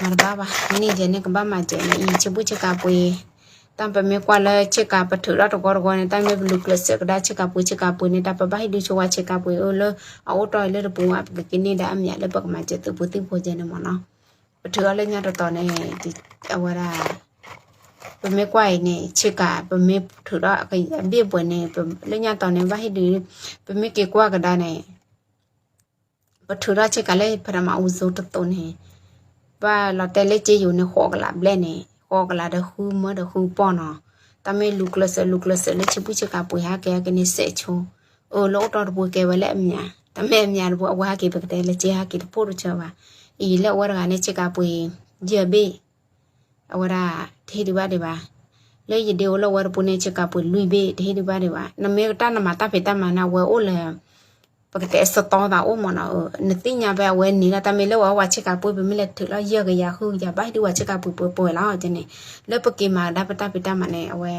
မၤတဘၣ်ဘၣ် န့ၢ်ကဲန့ၣ် ကဘၣ်မၤစၢၤန့ၣ် အံၤဆ့ပူၣ်ဆ့ကၤပှ့ၤ တၢ်ပမ့ၢ်ကွၢ်လၢဆ့ကၤပထုးထီၣ်တဂီတဂီန့ၣ် တၢ်မ့ၢ်ပလူၤကျဲးစၢးကဒါဆ့ကၤပှ့ၤဆ့ကၤပှ့ၤန့ၣ် တၢ်ပဘၣ်ဟ့ၣ်ဒုးဆိဝဲဆ့ကၤပှ့ၤအၢလၢ အအိၣ်တီၢ်အံၤလၢတပူၤ ပကက့ၤန့ၢ်ဒၣ်အမျးလၢပကမၤစၢၤသုးဖိသံၣ်ဖိကဲန့ၣ်မးနီၤ ပထုးထီၣ်လၢညါတတီၤန့ၣ် အဝဲဒၣ် ပမ့ၢ်ကွၢ်အံၤန့ၣ် ဆ့ကၤ ပမ့ၢ်ထုးထီၣ်အဘ့ၣ်ပှဲၤန့ၣ် လၢညါတီၤန့ၣ် ဘၣ်ဟ့ၣ်ဒုး ပမ့ၢ်က့ၤကွၢ်ကဒါန့ၣ် ပထုးထီၣ်ဆ့ကၤလၢပထမအူစိတသိးန့ၣ် ဘၣ်လီၤတဲာ်လၢစ့ယိၤန့ၣ် ဃိးကလးဘျဲၣ်န့ၣ် ဃိးကလးဒီးဃုမၢဒီးဃုပီၢ်နီၤ တၢ်မ့ၢ်လူၤကျဲးစၢးလူၤကျဲးစၢးလၢဆံပူၣ်ဆ့ကၤပှ့ၤဟးက့ၤဟဲက့ၤန့ၣ်စဲးဆိ အၢ လၢအိၣ်တီၢ်တပူၤကဲဝဲလၢအမျး တၢ်မ့ၢ်အမျးတပူၤ အဝဲဟဲက့ၤပကတဲလၢစ့ဟဲက့ၤတဖိတဆၢဘၣ် အံၤလၢအဝဲတဂၤန့ၣ်ဆ့ကၤပှ့ၤ ယဲၢ်ဘ့ၣ် အဝဲဒၣ် တဟ့ၣ်ဒုးဘၣ်ဒံးဘၣ် လၢယဒ့အိၣ်လၢအဝဲတပူၤန့ၣ် ဆ့ကၤပှ့ၤလွံၢ်ဘ့ၣ် တဟ့ၣ်ဒုးဘၣ်ဒံးဘၣ် နမ့ၢ်တၢ်နမၤတၢ်ဖံးတၢ်မၤန့ၣ် အဝဲအိၣ်လၢ တ ပကတဲစတီသးအိၣ်မ့ၢ်နီၤ, နသ့ၣ်ညါဖဲအဝဲန့ၣ်လီၤ တၢ်မ့ၢ်လၢဝဲဝဲဆ့ကၤပှ့ၤ ပမ့ၢ်လဲၤထုးလီၤယဲၢ်ကယၤဃုကယၤ ဘၣ်ဟံးဒုးဝဲဆ့ကၤပှ့ၤပှ့ၤပှဲၤလီၤန့ၣ်, လၢပက့ၤမၤကဒါပတၢ်ဖံးတၢ်မၤန့ၣ် အဝဲ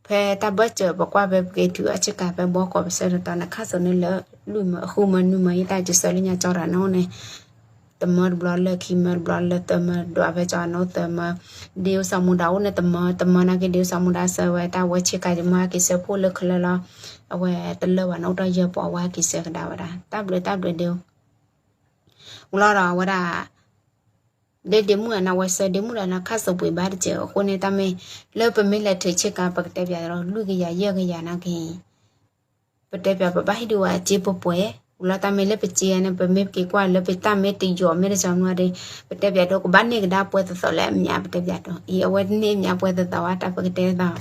ဖဲတၢ်ဘၢၣ်စၢၤပကွၢ်ဖဲပက့ၤထုးအဆ့ကၤဖဲဘီကီးပဆၢတတီၤန့ၣ် ခါစိန့ၣ်လၢ လွံၢ်မၢ ဃုမၢ နွံမၢ ယတၢ်ကစၢလၢညါကၠီတၢ်န့ၣ်န့ၣ် တမၢတဘျီလၢခံမၢတဘျီလၢသၢမၢဒွးဖဲကၠီန့ၣ် သၢမၢ ဒ့အိၣ်စီၤမူဒါအိၣ်န့ၣ် တမၢ တမၢနာ်က့ဒ့အိၣ်စီၤမူဒါဆၢဝဲတၢ်ဝဲဆ့ကၤယမၢက့ၤဆၢဖှိၣ်လၢခဲလၢာ်လီၤ, အဝဲတလၢာ်ဘၣ်န့ၣ်အိၣ်တ့ၢ်ယဲၢ်ပီၤ အဝဲဟဲက့ၤဆၢကဒါဝဲဒၣ် တၢ်ဘျုးတၢ်ဘျုးဒ့အိၣ် ဝံၤလီၤဒီးအဝဲဒၣ် ဒ့ဒ့မုၣ်အနၢ်ဝဲဆၢဒ့မုၣ်ဒီးနၢ်ခါစိပှ့ၤဘၣ်တစဲးအဃိန့ၣ် တၢ်မ့ၢ် လၢပမ့ၢ်လဲၤထုးဆ့ကၤ ပကတဲပျးဒီးလွံၢ်ကယၤယဲၢ်ကယၤနာ်က့ ပတဲပျးပဘၣ်ဟံးဒုးဝဲအစ့ပှဲၤပှဲၤ, ဝံၤလီၤတၢ်မ့ၢ်လၢပစ့န့ၣ် ပမ့ၢ်ပက့ၤကွၢ်လၢပတၢ်မ့ၢ်တယီၤမ့ၢ်တစီမူဒီး ပတဲပျးဒီးကဘၣ်န့ၢ်ကဒါပှဲၤသသိးလၢအမၠး ပတဲပျးဒီး အံၤအဝဲန့ၢ်မၠးပှဲၤသသိးဝဲတၢ်ပကတဲသး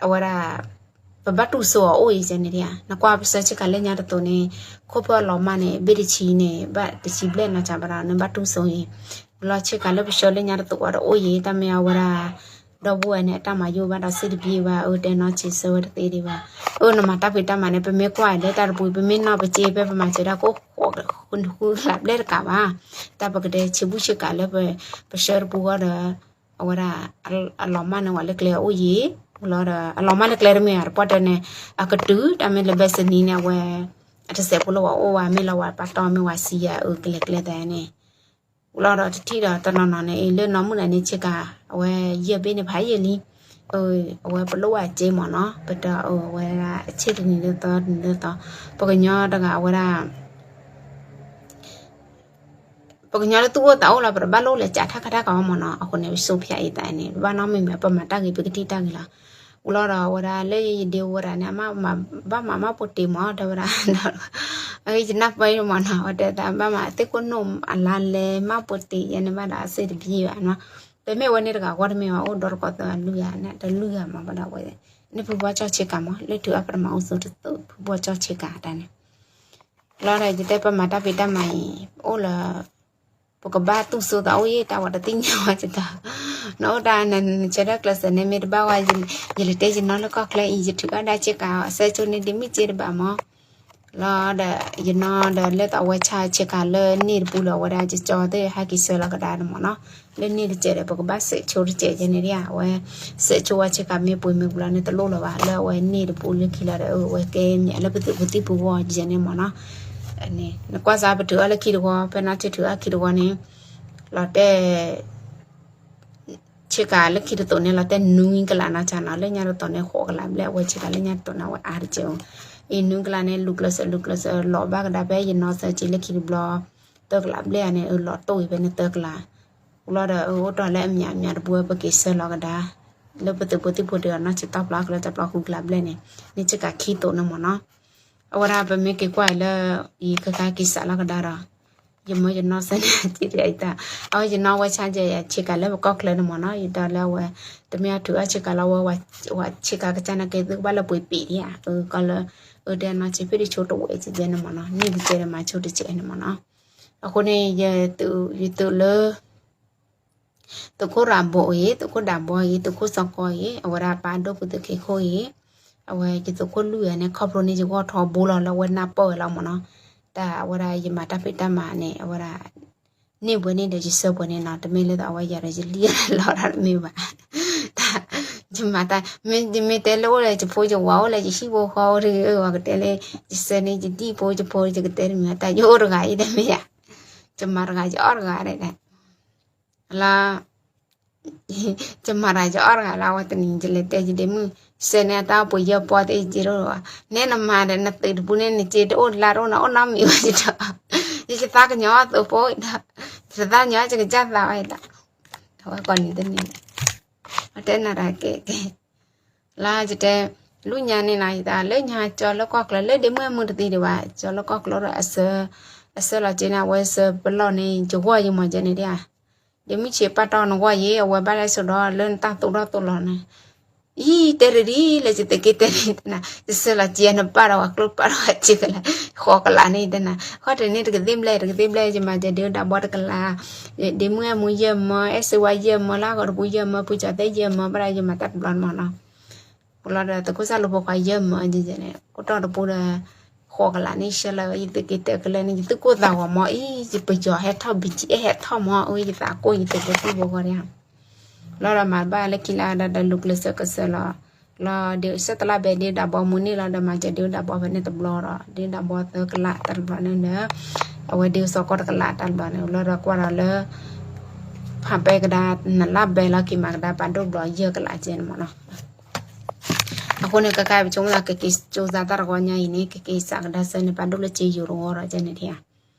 အဝဲဒၣ် ပဘၣ်တူၢ်စိအီၤအိၣ်အံၤန့ၣ်ဒၣ် နကွၢ်ပဆၢဆ့ကၤလၢညါတသိးန့ၣ် ခိၣ်ဖၢအလီၤမၢ်န့ၣ် ဘ့ၣ်တဆံန့ၣ် ဘၣ်တဆံဘျဲၣ်နီၤ ကဘၣ်ဒီးနဘၣ်တူၢ်စိအံၤ လီၤဆ့ကၤလၢပဆၢလၢညါတသိးဝဲဒီးအိၣ်ယံၤ တၢ်မ့ၢ်အဝဲဒၣ် ဒီပုၢ်ဝဲၢ်န့ၣ် အတၢ်မၤယိၣ်ဘၣ်ဒီးစ့တဘံၣ်ဘၣ် အတဲနီၢ်ဆံးဆၢဝဲတသ့ဒံးဘၣ်, အၢ နမၤတၢ်ဖံးတၢ်မၤန့ၣ် ပမ့ၢ်ကွၢ်လၢတၢ်တပူၤ ပမ့ၢ်နီၢ်ပစ့ဖဲပမၤစၢၤတၢ်ကိးဃိးဃုလးဘျဲၣ်တကးဘၣ်, တၢ်ပကတဲဆ့ဘူၣ်ဆ့ကၤလၢ ပဆၢတပူၤဃီဒီး အဝဲဒၣ် အလီၤမၢ်န့ၣ်ဝဲလၢကျဲအိၣ်ယံၤ, လီၤဒီး အလီၤမၢ်လၢကျဲတမ့ၢ် တပှၢ်တၢၢ်န့ၣ် အကတုၤ တၢ်မ့ၢ်လၢဘဲစနံၤန့ၣ် အဝဲ အတစဲးဖိလၢဝဲအိၣ်ဝဲ မ့ၢ်လီၤဝဲပာ်တီၢ် မ့ၢ်ဝဲစံယၤအကလဲၤကျဲသးန့ၣ်, လီၤဒီးတထံၣ်ဒီးတနီၤနီၤန့ၣ် အံၤလၢနီၢ်မုၣ်နၤန့ၣ် ဆ့ကၤ အဝဲယဲၢ်ဘ့ၣ်န့ၣ် ဖးယံာ်လံ, အဝဲပလိၣ်ဝဲအစ့မ့ၢ်နီၤ ပတအဝဲဒၣ်အဆ့တနံၤလၢသီတနံၤလၢသီ, ပကညီတဂၤအဝဲဒၣ် ပကညီလၢသူၣ်အိၣ်သးအိၣ်လီၤ ပတဘၣ်လိၣ်လဲၤကးထါခါတၢ်ကီမ့ၢ်နီၤ, အဃိန့ၣ် ပစိဖၠးအံၤသးန့ၣ် ပဘၣ်နီတမံၤမ့ၢ် ပမၤတၢ်ဂ့ၤ ပကထံၣ်တၢ်ဂ့ၤလီၤ, ဝံၤလီၤဒီးအဝဲဒၣ်လၢယဒ့ဝဲဒၣ်န့ၣ် အမ့ၢ်ဘၣ်မၤမၢ်ပိတ့ၤမ့ၢ် တဲဝဲဒၣ်, ယနၢ်ပၢၢ်မ့ၢ်နီၤ အဝဲတဲသးဘၣ်မၤသ့ၣ်ခိၣ်နူာ်အလါလဲမၢ်ပိတ့ၤယဲန့ၣ်ဘၣ်ဒီးအစ့တဘံၣ်ဘၣ်နီၤ, ပမ့ၢ်ဝဲန့ၣ်တဂၤဃီတမ့ၢ်ဘၣ် အိၣ်ဒီတကီၢ်သၢဂၤလွံၢ်ဂၤန့ၣ် တလွံၢ်ဂၤမ့ၢ်ဘၣ်ဒီးဝဲ, န့ၣ်ဖုဘီၣ်ကၠီၣ်ဆ့ကၤမ့ၢ် လၢထုးအပထမအိၣ်သူတသိး ဖုဘီၣ်ကၠီၣ်ဆ့ကၤတၢ်န့ၣ် လီၤဒီးယတဲပမၤတၢ်ဖံးတၢ်မၤအံၤ အိၣ်လၢ ပကဘၣ်တူၢ်စိသးအိၣ်ယဲ တၢ်ဝဲတသ့ၣ်ညါဝဲတတီၤ, နအိၣ်တၢ်နဆၢထၢၣ်ကျဲးစၢးန့ၣ် မ့ၢ်တဘၣ်ဝဲ ယလဲၤတဲယနီၢ်လၢကီၢ်ချၢအံၤ ယထုးအီၣ်ဒၣ်ဆ့ကၤ အစဲးဆိန့ၣ်ဒ်မ့ၢ်စ့တဘၣ်မ့ၢ် လီၤဒီး ယနီၢ်ဒီးလၢသးဝဲဆါဆ့ကၤလၢန့ၣ်တပူၤလၢအဝဲဒၣ်ကကၠီသ့ၣ်ဟဲက့ၤဆၢလီၤကဒါန့ၣ်မ့ၢ်နီၤ, လၢန့ၣ်တစဲးဒီး ပကဘၣ်စဲးဆိတစဲးယဲန့ၣ်ဒၣ် အဝဲ စဲးဆိဝဲဆ့ကၤမ့ၢ်ပှ့ၤမ့ၢ်ပူၤလီၤန့ၣ် တလိၣ်လၢၤဘၣ် လၢအဝဲန့ၣ်တပူၤလၢခံလီၤဒီး အဝဲကဲမ့ၢ်လၢပသုးပူၤသံၣ်ပူၤဂီၢ်ယဲန့ၣ်မ့ၢ်နီၤ, နကွၢ်စးပထုးအီၣ်လၢခံတဝီ ဖဲနီၢ်ဆံထုးအီၣ်ခံတဝီန့ၣ် လီၤတဲ ဆ့ကၤလၢခံတသိးန့ၣ် လီၤတဲနွံကလးနီၤ ဆါနီၤ လၢညါတသိးန့ၣ် ဃိးကလးဘျဲၣ် အဝဲဆ့ကၤလၢညါတသိးန့ၣ် အဝဲအါတကဲးအိၣ်, အံၤနွံကလးန့ၣ် လူၤကျဲးစၢးလူၤကျဲးစၢးလီၤဘၣ်ကဒါဖဲယနီၢ်ဆၢက့ၤလၢခံတဘျီ သၢကလးဘျဲၣ်ဧါန့ၣ် အလီၤတိၢ်အံၤဖဲန့ၣ်သၢကလး, ဝံၤလီၤဒီး အအိၣ်တီၢ်လၢအမၠးမၠးတပူၤဝဲ ပက့ၤဆၢလီၤကဒါ လၢပသုးဖိသံၣ်ဖိတဂၤနီၢ်ဆံတီၢ်ဖျီအကလၢတၢ်ဖျီဃုကလးဘျဲၣ်န့ၣ် န့ၣ်ဆ့ကၤခံသိးန့ၣ်မ့ၢ်နီၤ, အဝဲဒၣ်ပမ့ၢ်က့ၤကွၢ်အံၤလၢ အံၤခဲခါက့ၤစးလီၤကဒါဒီး ယမၢယနီၢ်ဆၢန့ၣ်က့ၤတအံၤတၢ်, အဝဲယနီၢ်ဝဲဆါယဲယဆ့ကၤလၢပကီၢ်ချၢန့ၣ်မ့ၢ်နီၤ, ယဒီးလၢအဝဲ တမ့ၢ်အထုးအီၣ်ဆ့ကၤလီၤဝဲ ဝဲဆ့ကၤကစၢ်နာ်က့ သုကဘၣ်လၢပှ့ၤပံးဒံးဧါ, ကီလၢ အၢတဲနီၢ်ဆံဖ့ၣ်တဆိတဝဲကဲန့ၣ်မ့ၢ်နီၤ, န့ၣ်တကဲဒီးမၤဆိတကဲန့ၣ်မ့ၢ်နီၤ, အဃိန့ၣ် ယသုးလၢ သုးခိၣ်ရၤဘီအံၤ သုးခိၣ်ဒးဘီအံၤ သုးခိၣ်စီကီအံၤ အဝဲဒၣ်ပၢ်ဒိၣ်ဖုသုးခ့ခိၣ်အံၤ, အဝဲယသုးခိၣ်လွံၢ်ဂၤန့ၣ် ခီဖျိန့ၣ်ယဂီၢ်ထီဘိလီၤလၢအဝဲနၢ်ပၢၢ်ဝဲလီၤမ့ၢ်နီၤ, တၢ်အဝဲဒၣ်ယမၤတၢ်ဖံးတၢ်မၤန့ၣ် အဝဲဒၣ် န့ၢ်ပှဲၤန့ၣ်ဒီးယဆၢပှဲၤန့ၣ်နီၤ, တမ့ၢ်လၢအဝဲယၤဒီးယလံၣ်လီၤတၢ်တမ့ၢ်ဘၣ်, တၢ် ယမၤတၢ် မ့မ့ၢ်တဲလၢအိၣ်လၢယဖိယဝၤအိၣ်လၢယဟံၣ်ဖိဃီအိၣ်ဒီး အဝဲကတဲလၢ ယဆၢန့ၣ်ယဒံၣ်ဖိယဖိ ယကတဲတမံၤ တၢ်ယအိၣ်တဂၤအံၤတမ့ၢ်ယၤ, ယမၤတဂၤယအီၣ်တဂၤဒၣ် လၢ ယမၤတဂၤယအီၣ်တဂၤလၢ အဝဲတနံၤ ယလဲၤတဲယဒ့မုၣ် ဆၢန့ၢ်အတၢ်အိၣ်ပှ့ၤယဲၢ်ပီသ့ၣ်ယစ့တအိၣ်ဘၣ်, နဲနမၤဒီးနသုးတပူၤန့ၣ် နစ့တအိၣ်လါတအိၣ် နအိၣ်နီတမံၤဘၣ်ယဒီး, ယသးကညီၤအသိးဖိဒီး, ယသးကညီၤယကစၢ်သးဝဲဒီး, အဝဲကိးနံၤတနံၤ အတဲနၤတၢ်ကဲကဲ လၢယတဲ လူညါန့ၣ်နီၤ ယသးလၢညါကၠီလၢကီၢ်ချၢ လၢဒ့မုၣ်အမုၢ်တသံဒံးဘၣ် ကၠီလၢကီၢ်ချၢဒီး အဆၢလီၤက့ၤန့ၣ် အဝဲဆၢပလီၢ်န့ၣ် ယဂီၢ်ယမၤကဲန့ၣ်ဒၣ်, ဒ့မုၣ်ဆံးပာ်တီၢ်နဂီၢ်ယံၤ အဝဲဘၣ်လဲၣ်ဆိဒီးလၢနတၢ်သိၣ်ထီၣ်သိၣ်လီၤန့ၣ်, အံၤတဲတဒ်လဲၣ် ယသုးက့တဲတဒ်တနၤ ယဆၢလီၤက့ၤနပာ်ဒီးဝဲကျိပာ်ဒီးဝဲစ့ကလး ဃိးကလးန့ၣ်တနၤ ဃီတန့ၢ်တကသ့ၣ်ဘျဲၣ် တကသ့ၣ်ဘျဲၣ် ယမၤကဲဒုးဒၣ်ဘီတကလး, ဒ့မုၣ်အဲၣ်မူယဲၢ်မၢ အဲၣ်စ့ဝါယဲၢ်မၢ လၢအဂီၢ်တပူၤယဲၢ်မၢ ဖုကၠီၤသဲယဲၢ်မၢ ဘၣ်ဒီးယမၤတၢ်တဘျီန့ၣ်မ့ၢ်နီၤ, လီၤဒီးသုးခိၣ်စၢ်လိဖိခွါယဲၢ်မၢန့ၣ် အိၣ်တီၢ်တပူၤဒီး ဃိးကလးန့ၣ် ဆှၢလီၤဝဲ ယသုးက့ၤတၢကလၢာ်န့ၣ် ယသုးကိၢ်သးဂီၤမီၤအံၤ ယပယီၤဟဲထီၣ် ဘံၣ်ကံအဲၣ်ဟဲထီၣ်မီၤ အၢ ယသးကိၢ်ယသုးဖိသံၣ်ဖိဂီၢ်ဒံးဧါ. လီၤဒီးမၤဘၣ်လၢခံလၢဒၣ် ဒီးလူၤကျဲးစၢးကစၢၢ်လီၤ. လီၤဒ့ဆၢတလါဘဲ ဒ့ဒၣ်ဘီမူန့ၢ်လီၤဒီး မၤစၢၤဒ့ဒၣ်ဘီဖဲန့ၣ်တဘျီဒီး ဒ့ဒၣ်ဘီသၢကလးတၢ်တဘျီန့ၣ်ဒီး အဝဲဒ့စီၤကီၢ်တကလးတၢ်တဘျီန့ၣ် လီၤဒီးကွၢ်ဒီးလၢ ဖးပဲကဒါ နလါဘဲလီၤ က့ၤမၤကဒါပာ်ဒိၣ်ဘျီယဲၢ်ကလးကဲန့ၣ်မီၤနီၤ. အဃိန့ၣ် ခဲခါပဆိကမိၣ်သး ကက့ၤကၠိသးတၢ်တဂီၤညါအံၤန့ၣ် ကက့ၤစးကဒါဆၢန့ၣ် ပာ်ဒိၣ်လၢစ့ယိၤတဂီၢ်ဒီးကဲန့ၣ်ထံၣ်ဧါ.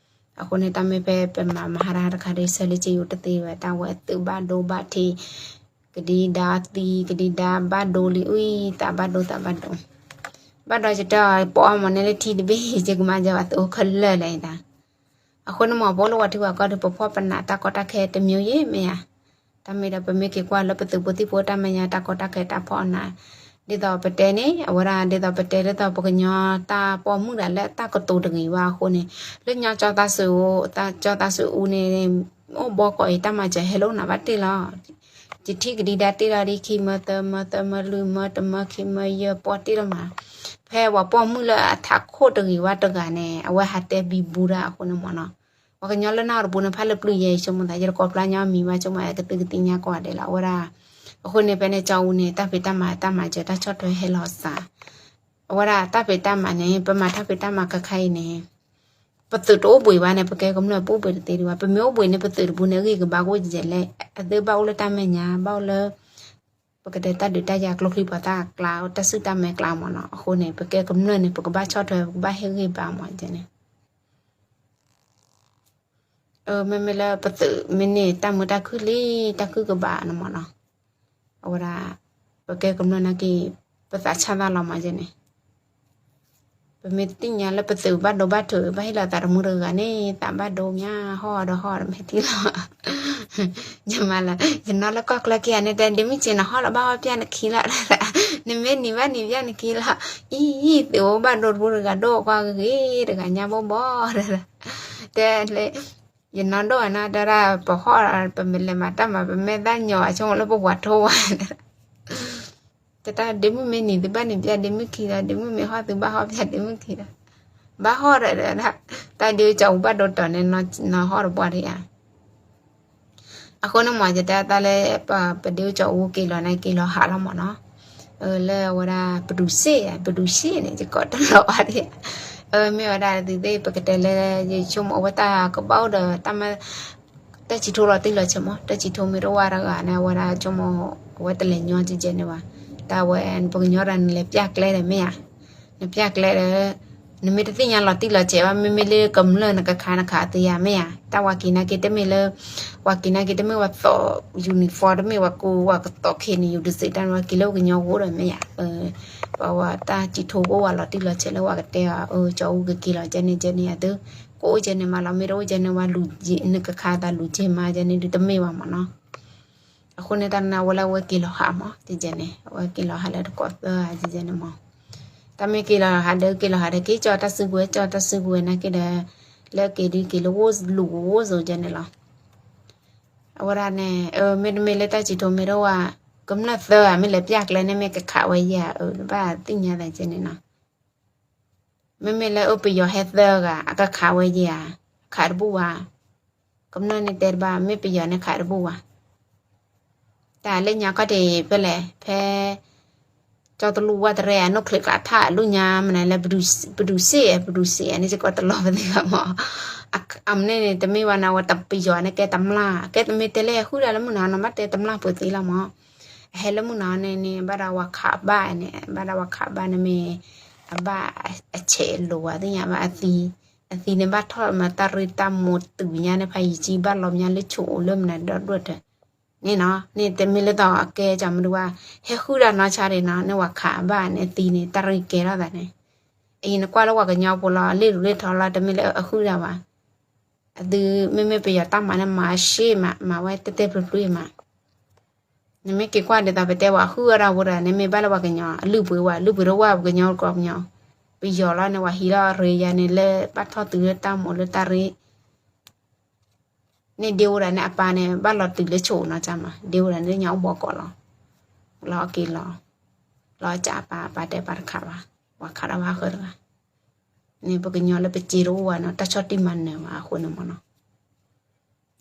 အဃိန့ၣ် တၢ်မ့ၢ်ဖဲပမၤမဟါတဟါတခါဒီး ဆၢလၢစ့ယိၤတသ့ဝဲ တၢ်ဝဲသုးဘၣ်ဒိဘၣ်ထံး ကဒံဒါသံ ကဒံဒါဘၣ်ဒိလံ အံၤ သးဘၣ်ဒိသးဘၣ်ဒိ ဘၣ်ဒိယတဲအီၤ ပအီၣ်မၤန့ၢ်လၢထံတဘ့ၣ် ယကမၤစၢၤပှၤသုးအိၣ်ခဲလၢာ်လၢၤဒၣ်. အဃိန့ၣ်မ့ၢ်ပအိၣ်လၢပှၤထံပှၤကီၢ်ဒီး ပဖီၣ်ပနးတၢ်ကီတၢ်ခဲတမံၤယဲၢ်မ့ၢ်ဧါ. တၢ်မ့ၢ်ဒီးပမ့ၢ်က့ၤကွၢ်လၢပသုးဖိသံၣ်ဖိတၢ်မဲာ်ညါတၢ်ကီတၢ်ခဲတၢ်ဖီၣ်အီၣ်နၤ ဒ်သိးပတဲန့ၣ် အဝဲဒၣ်ဒ်သိးပတဲဒ်သိး ပကညီတၢ်ပိာ်မုၣ်ဒၣ်လၢတၢ်ကတိၤတဂ့ၤဘၣ်အဃိန့ၣ် လၢညါကၠီသးစူၤ ကၠီသးစူၤအူန့ၣ် အိၣ်ဘီကီးအံၤ တၢ်မၤစၢၤဟဲလၢနၤဘၣ်တ့ၢ်လီၤ. ယထံၣ်ကဒံဒါတ့ၢ်လီၤဒ်ခံမၢ သၢမၢ သၢမၢလွံၢ်မၢ တမၢခံမၢယဲၢ်ပီၢ်တ့ၢ်လီၤမး. ဖဲပှၤပိာ်မုၣ်လၢအထးခိၣ်တဂ့ၤဝဲတဂၤန့ၣ် အဝဲဟးတဲဘံဘူတၢ်အဃိန့ၣ်မီၤနီၤ. ပှၤကညီလၢနၢ်ဟူတပူၤန့ၣ် ဖးလၢပျုၢ်ယဲၢ် ယဆိကမိၣ်သး ယတကိးဖျါညီမံၤဘၣ် ဆိကမိၣ်အဲကသုးကသ့ၣ်ညါကိးဂၤဒဲးလီၤ အဝဲဒၣ်. အဃိန့ၣ် ဖဲန့ၣ်ကၠီအူန့ၣ် တၢ်ဖံးတၢ်မၤတၢ်မၤစၢၤတၢ်ဆီၣ်ထွဲဟဲလီၤစှၤ အဝဲဒၣ်တၢ်ဖံးတၢ်မၤန့ၣ် ပမၤတၢ်ဖံးတၢ်မၤခဲခါအံၤန့ၣ် ပသုးတအိၣ်ဘှံးဘၣ်န့ၣ် ပကဲကမျၢၢ်ပအိၣ်ဘှံးတသ့ဒံးဘၣ်. ပမ့ၢ်အိၣ်ဘှံးန့ၣ် ပသုးတပူၤန့ၣ် အဂံၢ်ကဘါကအိၣ်ကဲလဲၣ် အသုဘၣ်အိၣ်လၢတၢ်မဲာ်ညါ ဘၣ်အိၣ်လၢ ပကတဲတၢ်ဒုးတၢ်ယၤကျိချံပှၤသၣ်အကျါ တၢ်စုတၢ်မဲာ်ကျါမီၤနီၤ. အဃိန့ၣ် ပကဲကမျၢၢ်န့ၣ် ပကဘၣ်ဆီၣ်ထွဲ ပကဘၣ်ဟ့ၣ်ဂံၢ်ဘါမီၤန့ၣ် မ့မ့ၢ်လၢပသုးမ့ၢ်န့ၢ်တၢ်မုာ်တၢ်ခုၣ်လံ တၢ်ခုၣ်ကဘၣ်န့ၣ်မီၤနီၤ. အဝဲဒၣ် ပကဲကမျၢၢ်နာ်က့ ပသးဆၣ်သၣ်လီၤမီၤန့ၣ် ပမ့ၢ်သ့ၣ်ညါလၢပသုးဘၣ်ဒိဘၣ်ထံး ဘၣ်ဟ့ၣ်လီၤသးတမုၢ်တဂၤန့ၣ် သးဘၣ်ဒိမး ဟီၣ်ဒီးဟီၣ်ဒီးမဲာ်ထံလီၤ. ယမၤလၢ ယနီၢ်လၢကီၢ်ချၢခံဂၤန့ၣ် တဲဒ့မုၣ်စ့နဟီၣ်လီၤ ဘၣ်ဟီၣ်ပျၢ်နခံလီၤ. နမ့ၢ်နံၤဘၣ်နံၤပျၢ်နခံလီၤ. အံၤ သုးအိၣ်ဘၣ်ဒိတဘိတဂၤဒိၣ်ကွၢ်ဂ့ၤဂ့ၤ တဂၤညါဘီဘီ တဲလၢ ယနီၢ်ဒိၣ်ဝဲနီၤ တဲဒၣ်ပဟီၣ် ပမ့ၢ်လဲၤမၤတၢ်မၤ ပမ့ၢ်သၣ်ညီအဆိကမိၣ်လၢပဝၤထိဝဲ တဲတၢ်ဒ့မုၣ်မ့ၢ်နံၤသုဘၣ်နံၤပျၢ်ဒ့မုၣ်ခံလီၤ ဒ့မုၣ်မ့ၢ်ဟီၣ်သုဘၣ်ဟီၣ်ပျၢ်ဒ့မုၣ်ခံလီၤ. ဘၣ်ဟီၣ်ဒီး တၢ်ဒ့အိၣ်ကၠီအူဘၣ်ဒိတီၤန့ၣ် နီၢ်ဟီၣ်တပှၢ်ဒံးဧါ. အဃိန့ၣ်မ့ၢ်ယတဲတၢ်လၢ ပဒ့အိၣ်ကၠီအူက့ၤလီၤန့ၣ်က့ၤလီၤဟးလီၤမ့ၢ်နီၤ. လၢအဝဲဒၣ် ပဒုးစ့ၣ် ပဒုးစ့ၣ်န့ၣ် ယကိးတလီၤအါဒံးဧါ. မ့ၢ်ဝဲဒၣ်သုသ့ၣ် ပကတဲလၢ ယဆိကမိၣ်အဝဲတၢ်ကဘၣ်အိၣ်ဒီးတၢ်မ တၢ်စံးထိလီၤတံၢ်လီၤဆဲးမး တၢ်စံးထိမ့ၢ်တအိၣ်ဝဲတဂၤန့ၣ် အဝဲဒၣ်ဆိကမိၣ် အဝဲတလဲၤညီကဲကဲန့ၣ်ဘၣ်. တၢ်ဝဲ ပှၤကညီတဂၤနလဲၤပျၢ်ကျဲဒီးမ့ၢ်ဧါ, နပျၢ်ကျဲဒီး နမ့ၢ်တသ့ၣ်ညါလီၤတံၢ်လီၤဆဲးဘၣ် မ့မ့ၢ်လၢကမျၢၢ်နကခးနခးသ့ဧါမ့ၢ်ဧါ. တၢ်ဝၤက့ၤနာ်က့တမ့ၢ်လၢ ဝၤက့ၤနာ်က့တမ့ၢ်ဝဲသိး uniform တမ့ၢ်ဝဲကူဝဲကသိး ခ့နယူၤ တစ့းတၢ်န့ၣ်ဝဲက့ၤလၢပှၤကညီဂီၢ်ဒီးမ့ၢ်ဧါ. ပဝဲတၢ်စံးထိကအိၣ်ဝဲလီၤတံၢ်လီၤဆဲးလၢပှၤကတဲအီၤ အၢ ကၠီအူကက့ၤလီၤကဲန့ၣ်ကဲန့ၣ်အသု ကအိၣ်ကဲန့ၣ်မးလီၤ မ့ၢ်တအိၣ်ကဲန့ၣ်ဝဲ နကခးသးလူၤကဲမးကဲန့ၣ်ဒုးတမ့ၢ်ဘၣ်မးနီၤ. အဃိန့ၣ်တၢ်န့ၣ် အဝဲလၢအဝဲက့ၤလီၤဟးမး ကဲကဲန့ၣ် အဝဲက့ၤလီၤဟးလၢတကိးသၢဂၤကဲကဲန့ၣ်မး. တၢ်မ့ၢ်က့ၤလီၤဟးဒီးက့ၤလီၤဟးဒီး က့ၤကၠီတၢ်စုကဝဲၤ ကၠီတၢ်စုကဝဲၤနာ်က့ဒီး လၢက့ၤဒုးက့ၤလၢဝိၢ်လူၤဝိၢ်စိၤကဲန့ၣ်လီၤ. အဝဲဒၣ်န့ၣ် မ့တမ့ၢ်လၢတၢ်စံးထိမ့ၢ်တအိၣ်ဝဲ ကမျၢၢ်သၢဂၤမ့ၢ်လဲၤပျၢ်ကျဲန့ၣ်မ့ၢ်ကခးဝဲယဲဧါ အၢ ဘၣ်သ့ၣ်ညါသးကဲန့ၣ်နီၤ. မ့မ့ၢ်လၢအပယီၤဟဲသၢဂၤ အကခးဝဲယဲဧါ, ခးတဘူၣ်ဘၣ်. ကမျၢၢ်န့ၣ်တဲတဘၣ် မ့ၢ်ပယီၤန့ၣ်ခးတဘူၣ်ဘၣ်. တၢ်လၢညါခီၣ်ထံးဖဲလဲၣ် ဖဲ ကၠီတလူၢ်ဝၢ်တရဲၣ်အနိၣ်ချ့းကျးထၣ်အလူၢ်ညါမနုၤလၢ ပဒုးစ့ၣ် ပဒုးစ့ၣ်န့ၣ် စ့ၢ်ကီးတလီၤပသ့ဘၣ်မး. အမ့ၢ်န့ၣ် တမ့ၢ်ဘၣ်န့ၣ် အဝဲတပယီၤန့ၣ်ကဲတမျၢ် ကဲတမ့ၢ်တဲလၢဟဲဃုဒၣ်လၢမုၢ်နၤနီၤ ဘၣ်တဲတမျၢ်ပှဲၤသ့လီၤမး. အဟဲလၢမုၢ်နၤန့ၣ်န့ၣ် ဘၣ်ဒီးဝၤခးဘၣ်န့ၣ် ဘၣ်ဒီးဝၤခးဘၣ်န့ၣ်မ့ၢ် အဘၣ်အဆဲးအလိၤဝဲသ့ၣ်ညါဘၣ်အသံ, အသံန့ၣ်ဘၣ်ထီၣ်မးတၢ်ရ့တၢ်မိၤတုၤညါန့ၣ် ဖးယံာ်ကံဘၣ်လီၤမးလၢဆိးအိၣ်လၢမနုၤဒီဒူၣ်တၢ် န့ၣ်နီၤ န့ၣ်တမ့ၢ်လၢသီအကဲကမုဒုဝဲ ဟဲဃုဒၣ်နီၢ်ဆါဒံးနီၤ န့ၣ်ဝၤခးဘၣ်န့ၣ်သံန့ၣ် တၢ်ရ့ကဲထီၣ်သးန့ၣ်. အအံၤနကွၢ်လၢပှၤကညီဖိလီၤ လ့ၣ်ဒူၣ်လ့ၣ်ထီလီၤ တမ့ၢ်လၢအဃုဒၣ်ဘၣ်. အသုမ့မ့ၢ်ပယီၤတၢ်မၤန့ၣ် မၤရှ့မး မၤဝဲတဲတဲဖျုးဖျုးမး. နမ့ၢ်က့ၤကွၢ်ဒ်သိးပတဲဝဲဃုအီၣ်ဒၣ်ဝဲဒၣ်န့ၣ် မ့ၢ်ဘၣ်လၢပှၤကညီ အလုၢ်ပှ့ၤဝဲ လုၢ်ပှ့ၤထီၣ်ဝဲပှၤကညီကီၢ်ပညီ, ပယီၤလီၤန့ၣ် ဝဲဟံးလီၤရ့ယၤန့ၣ်လၢ ဘၣ်ထီၣ်တုၤလၢတၢ်မိၤလၢတၢ်ရ့ န့ၣ်ဒ့ဝဲဒၣ်န့ၣ် အပၢ်န့ၣ် ဘၣ်လီၤတုၤလၢဆိးအိၣ်နီၤကမး ဒ့ဝဲဒၣ်န့ၣ်လၢညါအိၣ်ဘီကီးလီၤ. လီၤက့ၤလီၤ လီၤကးအပၢ် အပၢ်တဲပၢ်တခးဘၣ်, ပှၤခးဒီးဘၣ်ဃၢတဂၤ, န့ၣ်ပကညီလၢပစ့တအိၣ်ဘၣ်န့ၣ် တၢ်ဆီၣ်တံၢ်မၤနၢၤဘၣ်အဃိန့ၣ်မ့ၢ်နီၤ,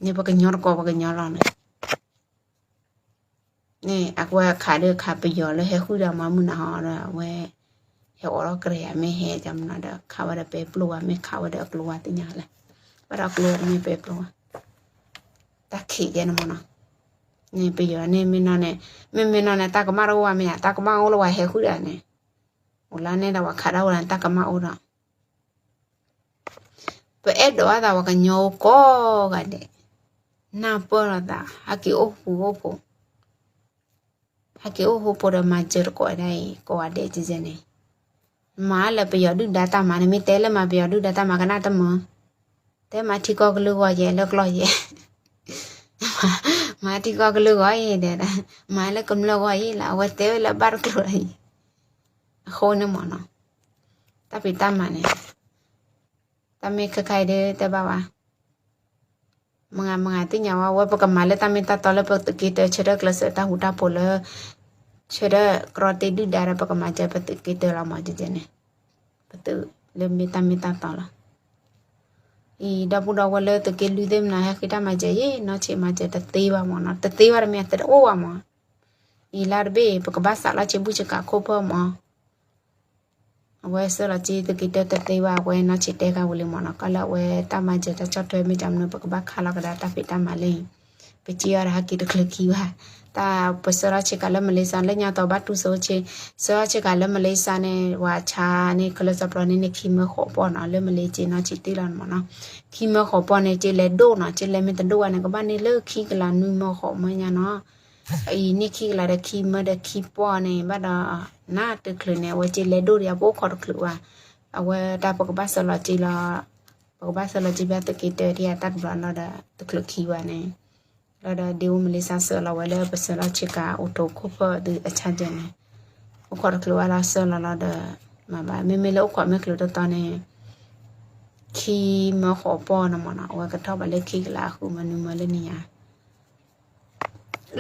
န့ၣ်ပကညီတကိးပှၤကညီလီၤန့ၣ်, န့ၣ်အဝဲခးဒီးခးပယီၤလၢဟဲဃုာ်ဒီးမၤမုၢ်နၤဟီဒီး အဝဲဟဲအိးထီၣ်ကရဲၤဧါ မ့ၢ်ဟဲကမနီၤဒီး ခးဝဲဒီးပဲပျိဝါ မ့ၢ်ခးဝဲဒီးအကျိဝါသ့ၣ်ညါလဲၣ်, ဘၣ်ဒီးအကျိဝါတမ့ၢ်ပဲပျိဝါ, တၢ်ခံးကဲန့ၣ်မ့ၢ်နီၤ, န့ၣ်ပယီၤန့ၣ်မ့ၢ်နီၤန့ၣ်, မ့မ့ၢ်နီၤန့ၣ် တၢ်ကမၣ်တအိၣ်ဝဲမ့ၢ်ဧါ, တၢ်ကမၣ်အိၣ်လၢဝဲဟဲဃုာ်ဒီးန့ၣ်, အိၣ်လၢန့ၣ်ဒီးပှၤခးဒၣ်ဝဲန့ၣ် တၢ်ကမၣ်အိၣ်ဒီး ပအဲၣ်ဒိးအသးပှၤကညီအိၣ်ကိးဂၤဒဲး, နၢ်ပၢၢ်လိာ်သး ဟဲက့ၤအိၣ်ဃူအိၣ်ဖိး, ဟဲက့ၤအိၣ်ဃူဖိးဒီးမၤစၢၤတကိးဒၣ်အံၤ ကိးဂၤဒဲးကဲန့ၣ်, မၤလၢပယီၤဒုၣ်ဒါတၢ်မၤန့ၣ် မ့ၢ်တဲလၢမၤပယီၤဒုၣ်ဒါတၢ်မၤကနၣ်တမုာ်, တဲမၤထံကီၢ်ကလုာ်ဂီၢ်ယဲလၢကျီၢ်ယဲ မၤထံကီၢ်ကလုာ်ဂီၢ်အံၤဒီး မၤလၢကမျၢၢ်ဂီၢ်အံၤလၢ အဝဲတဲဝဲလၢဘၣ်တကျိၤအံၤ, အဃိန့ၣ်မ့ၢ်နီၤ, တၢ်ဖံးတၢ်မၤန့ၣ်, တၢ်မ့ၢ်ခဲခါအံၤဒီးတဲဘၣ်ဝဲ, မုၢ်ဂၤမုၢ်ဂၤသ့ၣ်ညါဝဲ ဝဲပကမၤလၢတၢ်မ့ၢ်တၢ်တီလၢပသုးက့တၢ ဆၢထၢၣ်ကျဲးစၢးတၢ်ဟူးတၢ်ဖိးလၢ ဆၢထၢၣ်ကြီတ့ဒုၣ်ဒါဒီး ပကမၤစၢၤပသုးက့တၢလီၤမ့ၢ်န့ၣ်, ပသုးလၢမ့ၢ်တၢ်မ့ၢ်တၢ်တီလီၤ. အံၤ ဒီပုၢ်ဒီဝဲၢ်လၢသုးက့လွံၢ်သ့ၣ်မနၤ ဟဲဃ့တၢ်မၤစၢၤယဲ နီၢ်ဆံးမၤစၢၤတသ့ဘၣ်မ့ၢ်နီၤ, တသ့ဘၣ်တမ့ၢ်အသ့တအိၣ်ဘၣ်မ့ၢ်, အံၤလၢတဘ့ၣ် ပကဘၣ်စးလီၤဆ့ဘူၣ်ဆ့ကၤခိၣ်ဖၢၣ်မ့ၢ် အဝဲဆှၢလီၤစ့သုးက့တၢတသ့ဘၣ် အဝဲနီၢ်ဆံးတဲခါဝံၤလံမ့ၢ်နီၤ, ကီလၢအဝဲတၢ်မၤစၢၤတၢ်ဆီၣ်ထွဲမ့ၢ်ကမနုၤ ပကဘၣ်ခးလီၤကဒါတၢ်ဖံးတၢ်မၤလၢအံၤ, ပစံၣ်အီၤဒီးဟဲက့ၤတချုးခံဘၣ်, တၢ်ပဆှၢလီၤဆ့ကၤလၢမလ့ၤစါ လၢညါတီၤဘၣ်တူၢ်စိဆ့, ဆှၢလီၤဆ့ကၤလၢမလ့ၤစါန့ၣ် ဝဲဆါန့ၣ် ခဲလၢာ်စီၤပျီန့ၣ်န့ၣ် ခံမၢဃိးပီၢ်နီၤ, လၢမလ့ၤစ့နီၢ်ဆံးတ့ၢ်လီၤမ့ၢ်နီၤ, ခံမၢဃိးပီၢ်န့ၣ် စ့လဲၤဒိၣ်နီၤ, စ့လဲၤမ့ၢ်တဒိၣ်ဘၣ်န့ၣ် ကဘၣ်န့ၢ်လၢခံကလးနွံမၢဃိးမၢညါနီၤ အံၤန့ၢ်ခံကလးဒီးခံမၢဒီးခံပီၢ်န့ၣ် ဘၣ်ဒီး နၢ်တချုးန့ၣ် အဝဲစ့လဲၤဒိၣ်ဒံး အပအိၣ်ခိးတချုးဘၣ်, အဝဲတၢ်ပကဘၣ်ဆှၢလီၤစ့လီၤ, ပကဘၣ်ဆှၢလီၤစ့ဘၣ်သုးက့တၢတယၤတၢ်တဘျီလီၤဒီး တချုးခံဘၣ်န့ၣ်, လီၤဒီးဒ့အိၣ်မလ့ၤစါဆှၢလီၤဝဲလၢပဆှၢလီၤဆ့ကၤ အိၣ်တိခိၣ်ဖၢၣ်သုးအဆါယဲၢ်န့ၣ်, အိၣ်ခိးတချုးဘၣ်လီၤဆှၢလီၤလီၤဒီး, မ့မ့ၢ်လၢအိၣ်ခိးမ့ၢ်ချုးတတီၤန့ၣ် ခံမၢဃိးပီၢ်န့ၣ်မ့ၢ်နီၤ, အဝဲကထီၣ်ဘၣ်လၢခံကလးအဃုမၢနွံမၢလၢနံၤညါ,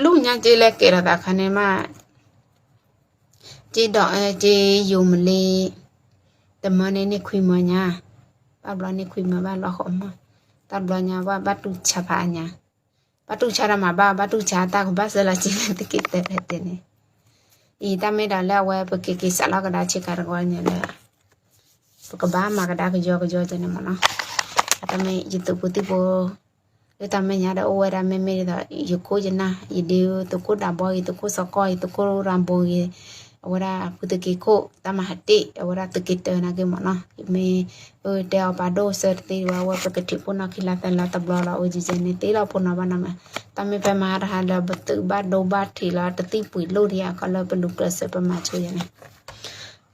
လူညါစ့လဲၤကဲၤလီၤသးခါန့ၣ်မး, စ့ဒီး စ့ယိၤမလ့ၤ, တမၢန့ၣ်န့ၢ်ခွံမၢညါ, ဘၣ်ဘျီန့ၢ်ခွံမၢဘၣ်လီၤဃိးမၢ, တၢ်ဘျီညါဘၣ်ဘၣ်တူၢ်ဆါဖးအညါ, ဘၣ်တူၢ်ဆါဒီးမၤဘၣ် ဘၣ်တူၢ်ဆါတၢ်ကဘၣ်ဆှၢလီၤစ့လၢသုးက့တၢတဲန့ၣ်, အံၤတၢ်မ့ၢ်ဒီးလၢအဝဲပက့ၤက့ၤစးလီၤကဒါဆ့ကၤတဂီၢ်န့ၣ်လၢ ပကဘၣ်မၤကဒါကယီကယီကဲန့ၣ်မ့ၢ်နီၤ, တၢ်မ့ၢ်ယသုးဖိသံၣ်ဖိ, လၢတၢ်မဲာ်ညါဒီးအိၣ်ဝဲဒၣ်မ့မ့ၢ်ဒ်သိး ယခိၣ်ယနၢ် ယဒ့သုးခိၣ်ဒးဘီဂ့ၤ သုးခိၣ်စီကီၢ်ဂ့ၤ သုးခိၣ်ရၤဘိဂ့ၤ, အဝဲဒၣ်ဖုသုးက့ခိၣ် တၢ်မၤဟးတ့ၢ် အဝဲဒၣ်သုးက့တၢနာ်က့မ့ၢ်နီၤ, ယမ့ၢ် တဲအီၤပာ်ဒိၣ်စၢတသ့ဒံးဘၣ် အဝဲပကထံၣ်ဖိနီၤခံလါသၢလါတဘျီလီၤ အိၣ်ယံၤယဲန့ၣ် သ့လီၤဖိနီၤဘၣ်နီၤမး, တၢ်မ့ၢ်ဖဲမဟါတဟါလၢပသုးဘၣ်ဒိဘၣ်ထံးလီၤ တသံၣ်ပှံၤလိၣ်ဒံးအခီလၢပလူၤကျဲးစၢးပမၤဆိယဲန့ၣ်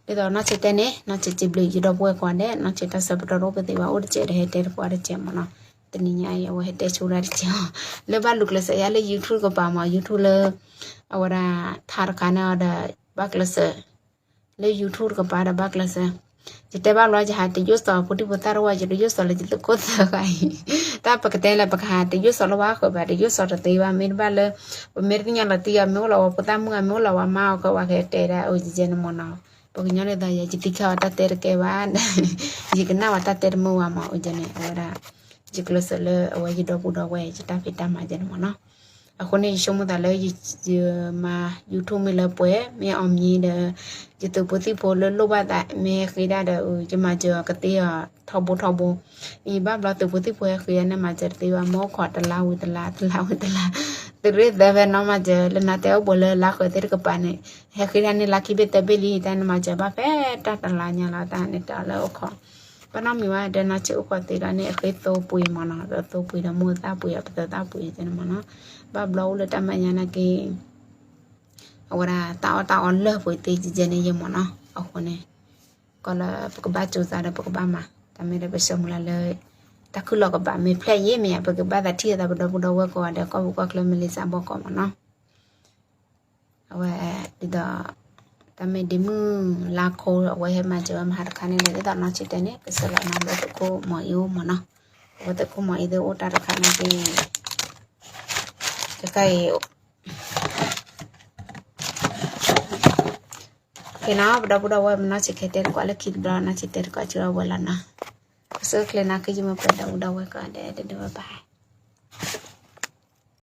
ဒ်သိးနီၢ်ဆံးတဲန့ၣ် နီၢ်ဆံးစံးဘျုးယဒီပုၢ်ဝဲၢ်ကိးဂၤဒဲး နီၢ်ဆံးတၢ်ဆၢပတီၢ်တအိၣ်ပသ့ဘၣ် အိၣ်တစဲးဒီးဟဲတဲတပှၢ်တစဲးမ့ၢ်နီၤ, တနံၤညါအံၤအဝဲဟဲတဲဆိဒၣ်တစဲးအီၤ, လၢဘၣ်လူၤကျဲးစၢးယၤလၢ YouTube တကပၤမ့ၢ် YouTube လၢ အဝဲဒၣ်ထါတခါန့ၣ်အီၤဒီး ဘၣ်ကျဲးစၢး လၢ YouTube တကပၤဒီးဘၣ်ကျဲးစၢး, ယတဲဘၣ်ဘျီ ယဟးတယိၣ်စီၤဖိဒံဖိသၣ်တဝၢ ယတယိၣ်စီၤလၢယသုးခိၣ်သၢဂၤအံၤ, တၢ်ပကတဲလၢပကဟးတယိၣ်စီၤလၢဝဲဃၢၤဘၣ် တယိၣ်စီၤတသ့ဘၣ် မ့ၢ်တဘၣ်လၢ ပမ့ၢ်တသ့ၣ်ညါလီၤတံၢ်အီၤ မ့ၢ်အိၣ်လီၤဝဲဖိသၣ်မုၣ်ဂၤ မ့ၢ်အိၣ်လီၤဝဲမါအီၤကဲဝဲကတဲဒၣ်အိၣ်ယဲန့ၣ်မ့ၢ်နီၤ, ပကညီဒ်သိးယဲ ယသံခါဝဲတၢ်တဲတကဲဘၣ် ယကနၣ်ဝဲတၢ်တဲတမုာ်ဝဲမ့ၢ်အိၣ်ယဲန့ၣ် အဝဲဒၣ် ယကျဲးစၢးလၢအဝဲယဒီပုၢ်ဒီဝဲၢ် ယတၢ်ဖံးတၢ်မၤယဲန့ၣ်မ့ၢ်နီၤ, အဃိန့ၣ် ယဆိကမိၣ်သးလၢ ယမၤ YouTube မ့ၢ်လၢပှဲၤ မ့ၢ်အီၤမံၤဒီး ယသုးဖိသံၣ်ဖိလၢလိၣ်ဘၣ်သး မ့ၢ်ဃ့ဒၣ်ဒီး ယမၤစၢၤအီၤကသ့အီၤထီဘိထီဘိ, ယဘၣ်ဘျီသုးဖိသံၣ်ဖိဟဲဃ့န့ၣ် မၤစၢၤတသ့ဘၣ် မ့ၢ်အိၣ်ခိးတလါဝံၤတလါ တလါဝံၤတလါ, သုးရ့ၣ်သၢဖဲနီၢ်မၤစၢၤ လၢနၤတဲအိၣ်ဘူးလၢလါဃၢၤသ့ၣ်တကပၤန့ၣ် ဟဲဃ့ဒၣ်န့ၣ်လါခံဘ့ၣ်သၢဘ့ၣ်လံ တၢ်နမၤစၢၤဘၣ်ဖဲတၢ်တလါညါလီၤ တၢ်န့ၣ်တၢ်လၢအိၣ်ခိး ဘၣ်နီတမံၤဘၣ် ဒီးနီၢ်ဆံးအိၣ်ခိးသ့လီၤန့ၣ် အဃ့သိပှ့ၤမ့ၢ်နီၤ သိပှ့ၤဒီးမိၢ်သၣ်ပှ့ၤ ပသၢသၣ်ပှ့ၤယဲန့ၣ်မ့ၢ်နီၤ, ဘၣ်ဘျီအိၣ်လၢတၢ်မဲာ်ညါနာ်က့ အဝဲဒၣ်တၢ်အီၣ်တၢ်အီလၢာ်ပှ့ၤသ့ယဲန့ၣ်ယဲမ့ၢ်နီၤ, အဃိန့ၣ် ကီလၢပကဘၣ်စူၤသးဒီးပကဘၣ်မၤ တၢ်မ့ၢ်ဒီးပဆၢမုၢ်လၢ်လၢ တၢ်ခုၣ်လီၤကဘၣ်မ့ၢ်ဖျဲၣ်ယဲမ့ၢ်ယါ ပကဘၣ်သးထံၣ်အသးပဒီပုၢ်ဒီဝဲၢ်ကိးဂၤဒဲး ကီၢ်ပူၤကီၢ်ချၢမလ့ၤစၢ်ဘီကီးမ့ၢ်နီၤ အဝဲဒ်သိး တၢ်မ့ၢ်ဒ့မုၢ်လါခိၣ် အဝဲဟဲမၤစၢၤဝဲမဟါတခါန့ၣ်ဒီး ဒ်သိးနီၢ်ဆံးတဲန့ၣ် ကစၢ်လီၤနီၤ အဝဲသုးခိၣ်မီၤအံၤအိၣ်မ့ၢ်နီၤ, အဝဲသုးခိၣ်မီၤအံၤသ့ၣ်အိၣ်တၢ်တခါန့ၣ်က့ တခါအံၤ နီၤ ပဒီပုၢ်ဒီဝဲၢ် မနီၢ်ဆံးခဲတဲတကွၢ်လၢခံတဘျီ နီၢ်ဆံးတဲတကွၢ်စံးလီၤဝဲလီၤနီၤ. ပစၢၣ်ချ့နီၤ ကယုၢ်မ့ၢ်ပှဲၤဒီပုၢ်ဒီဝဲၢ်ကိးဂၤဒဲး ဒဲဒဲ bye bye.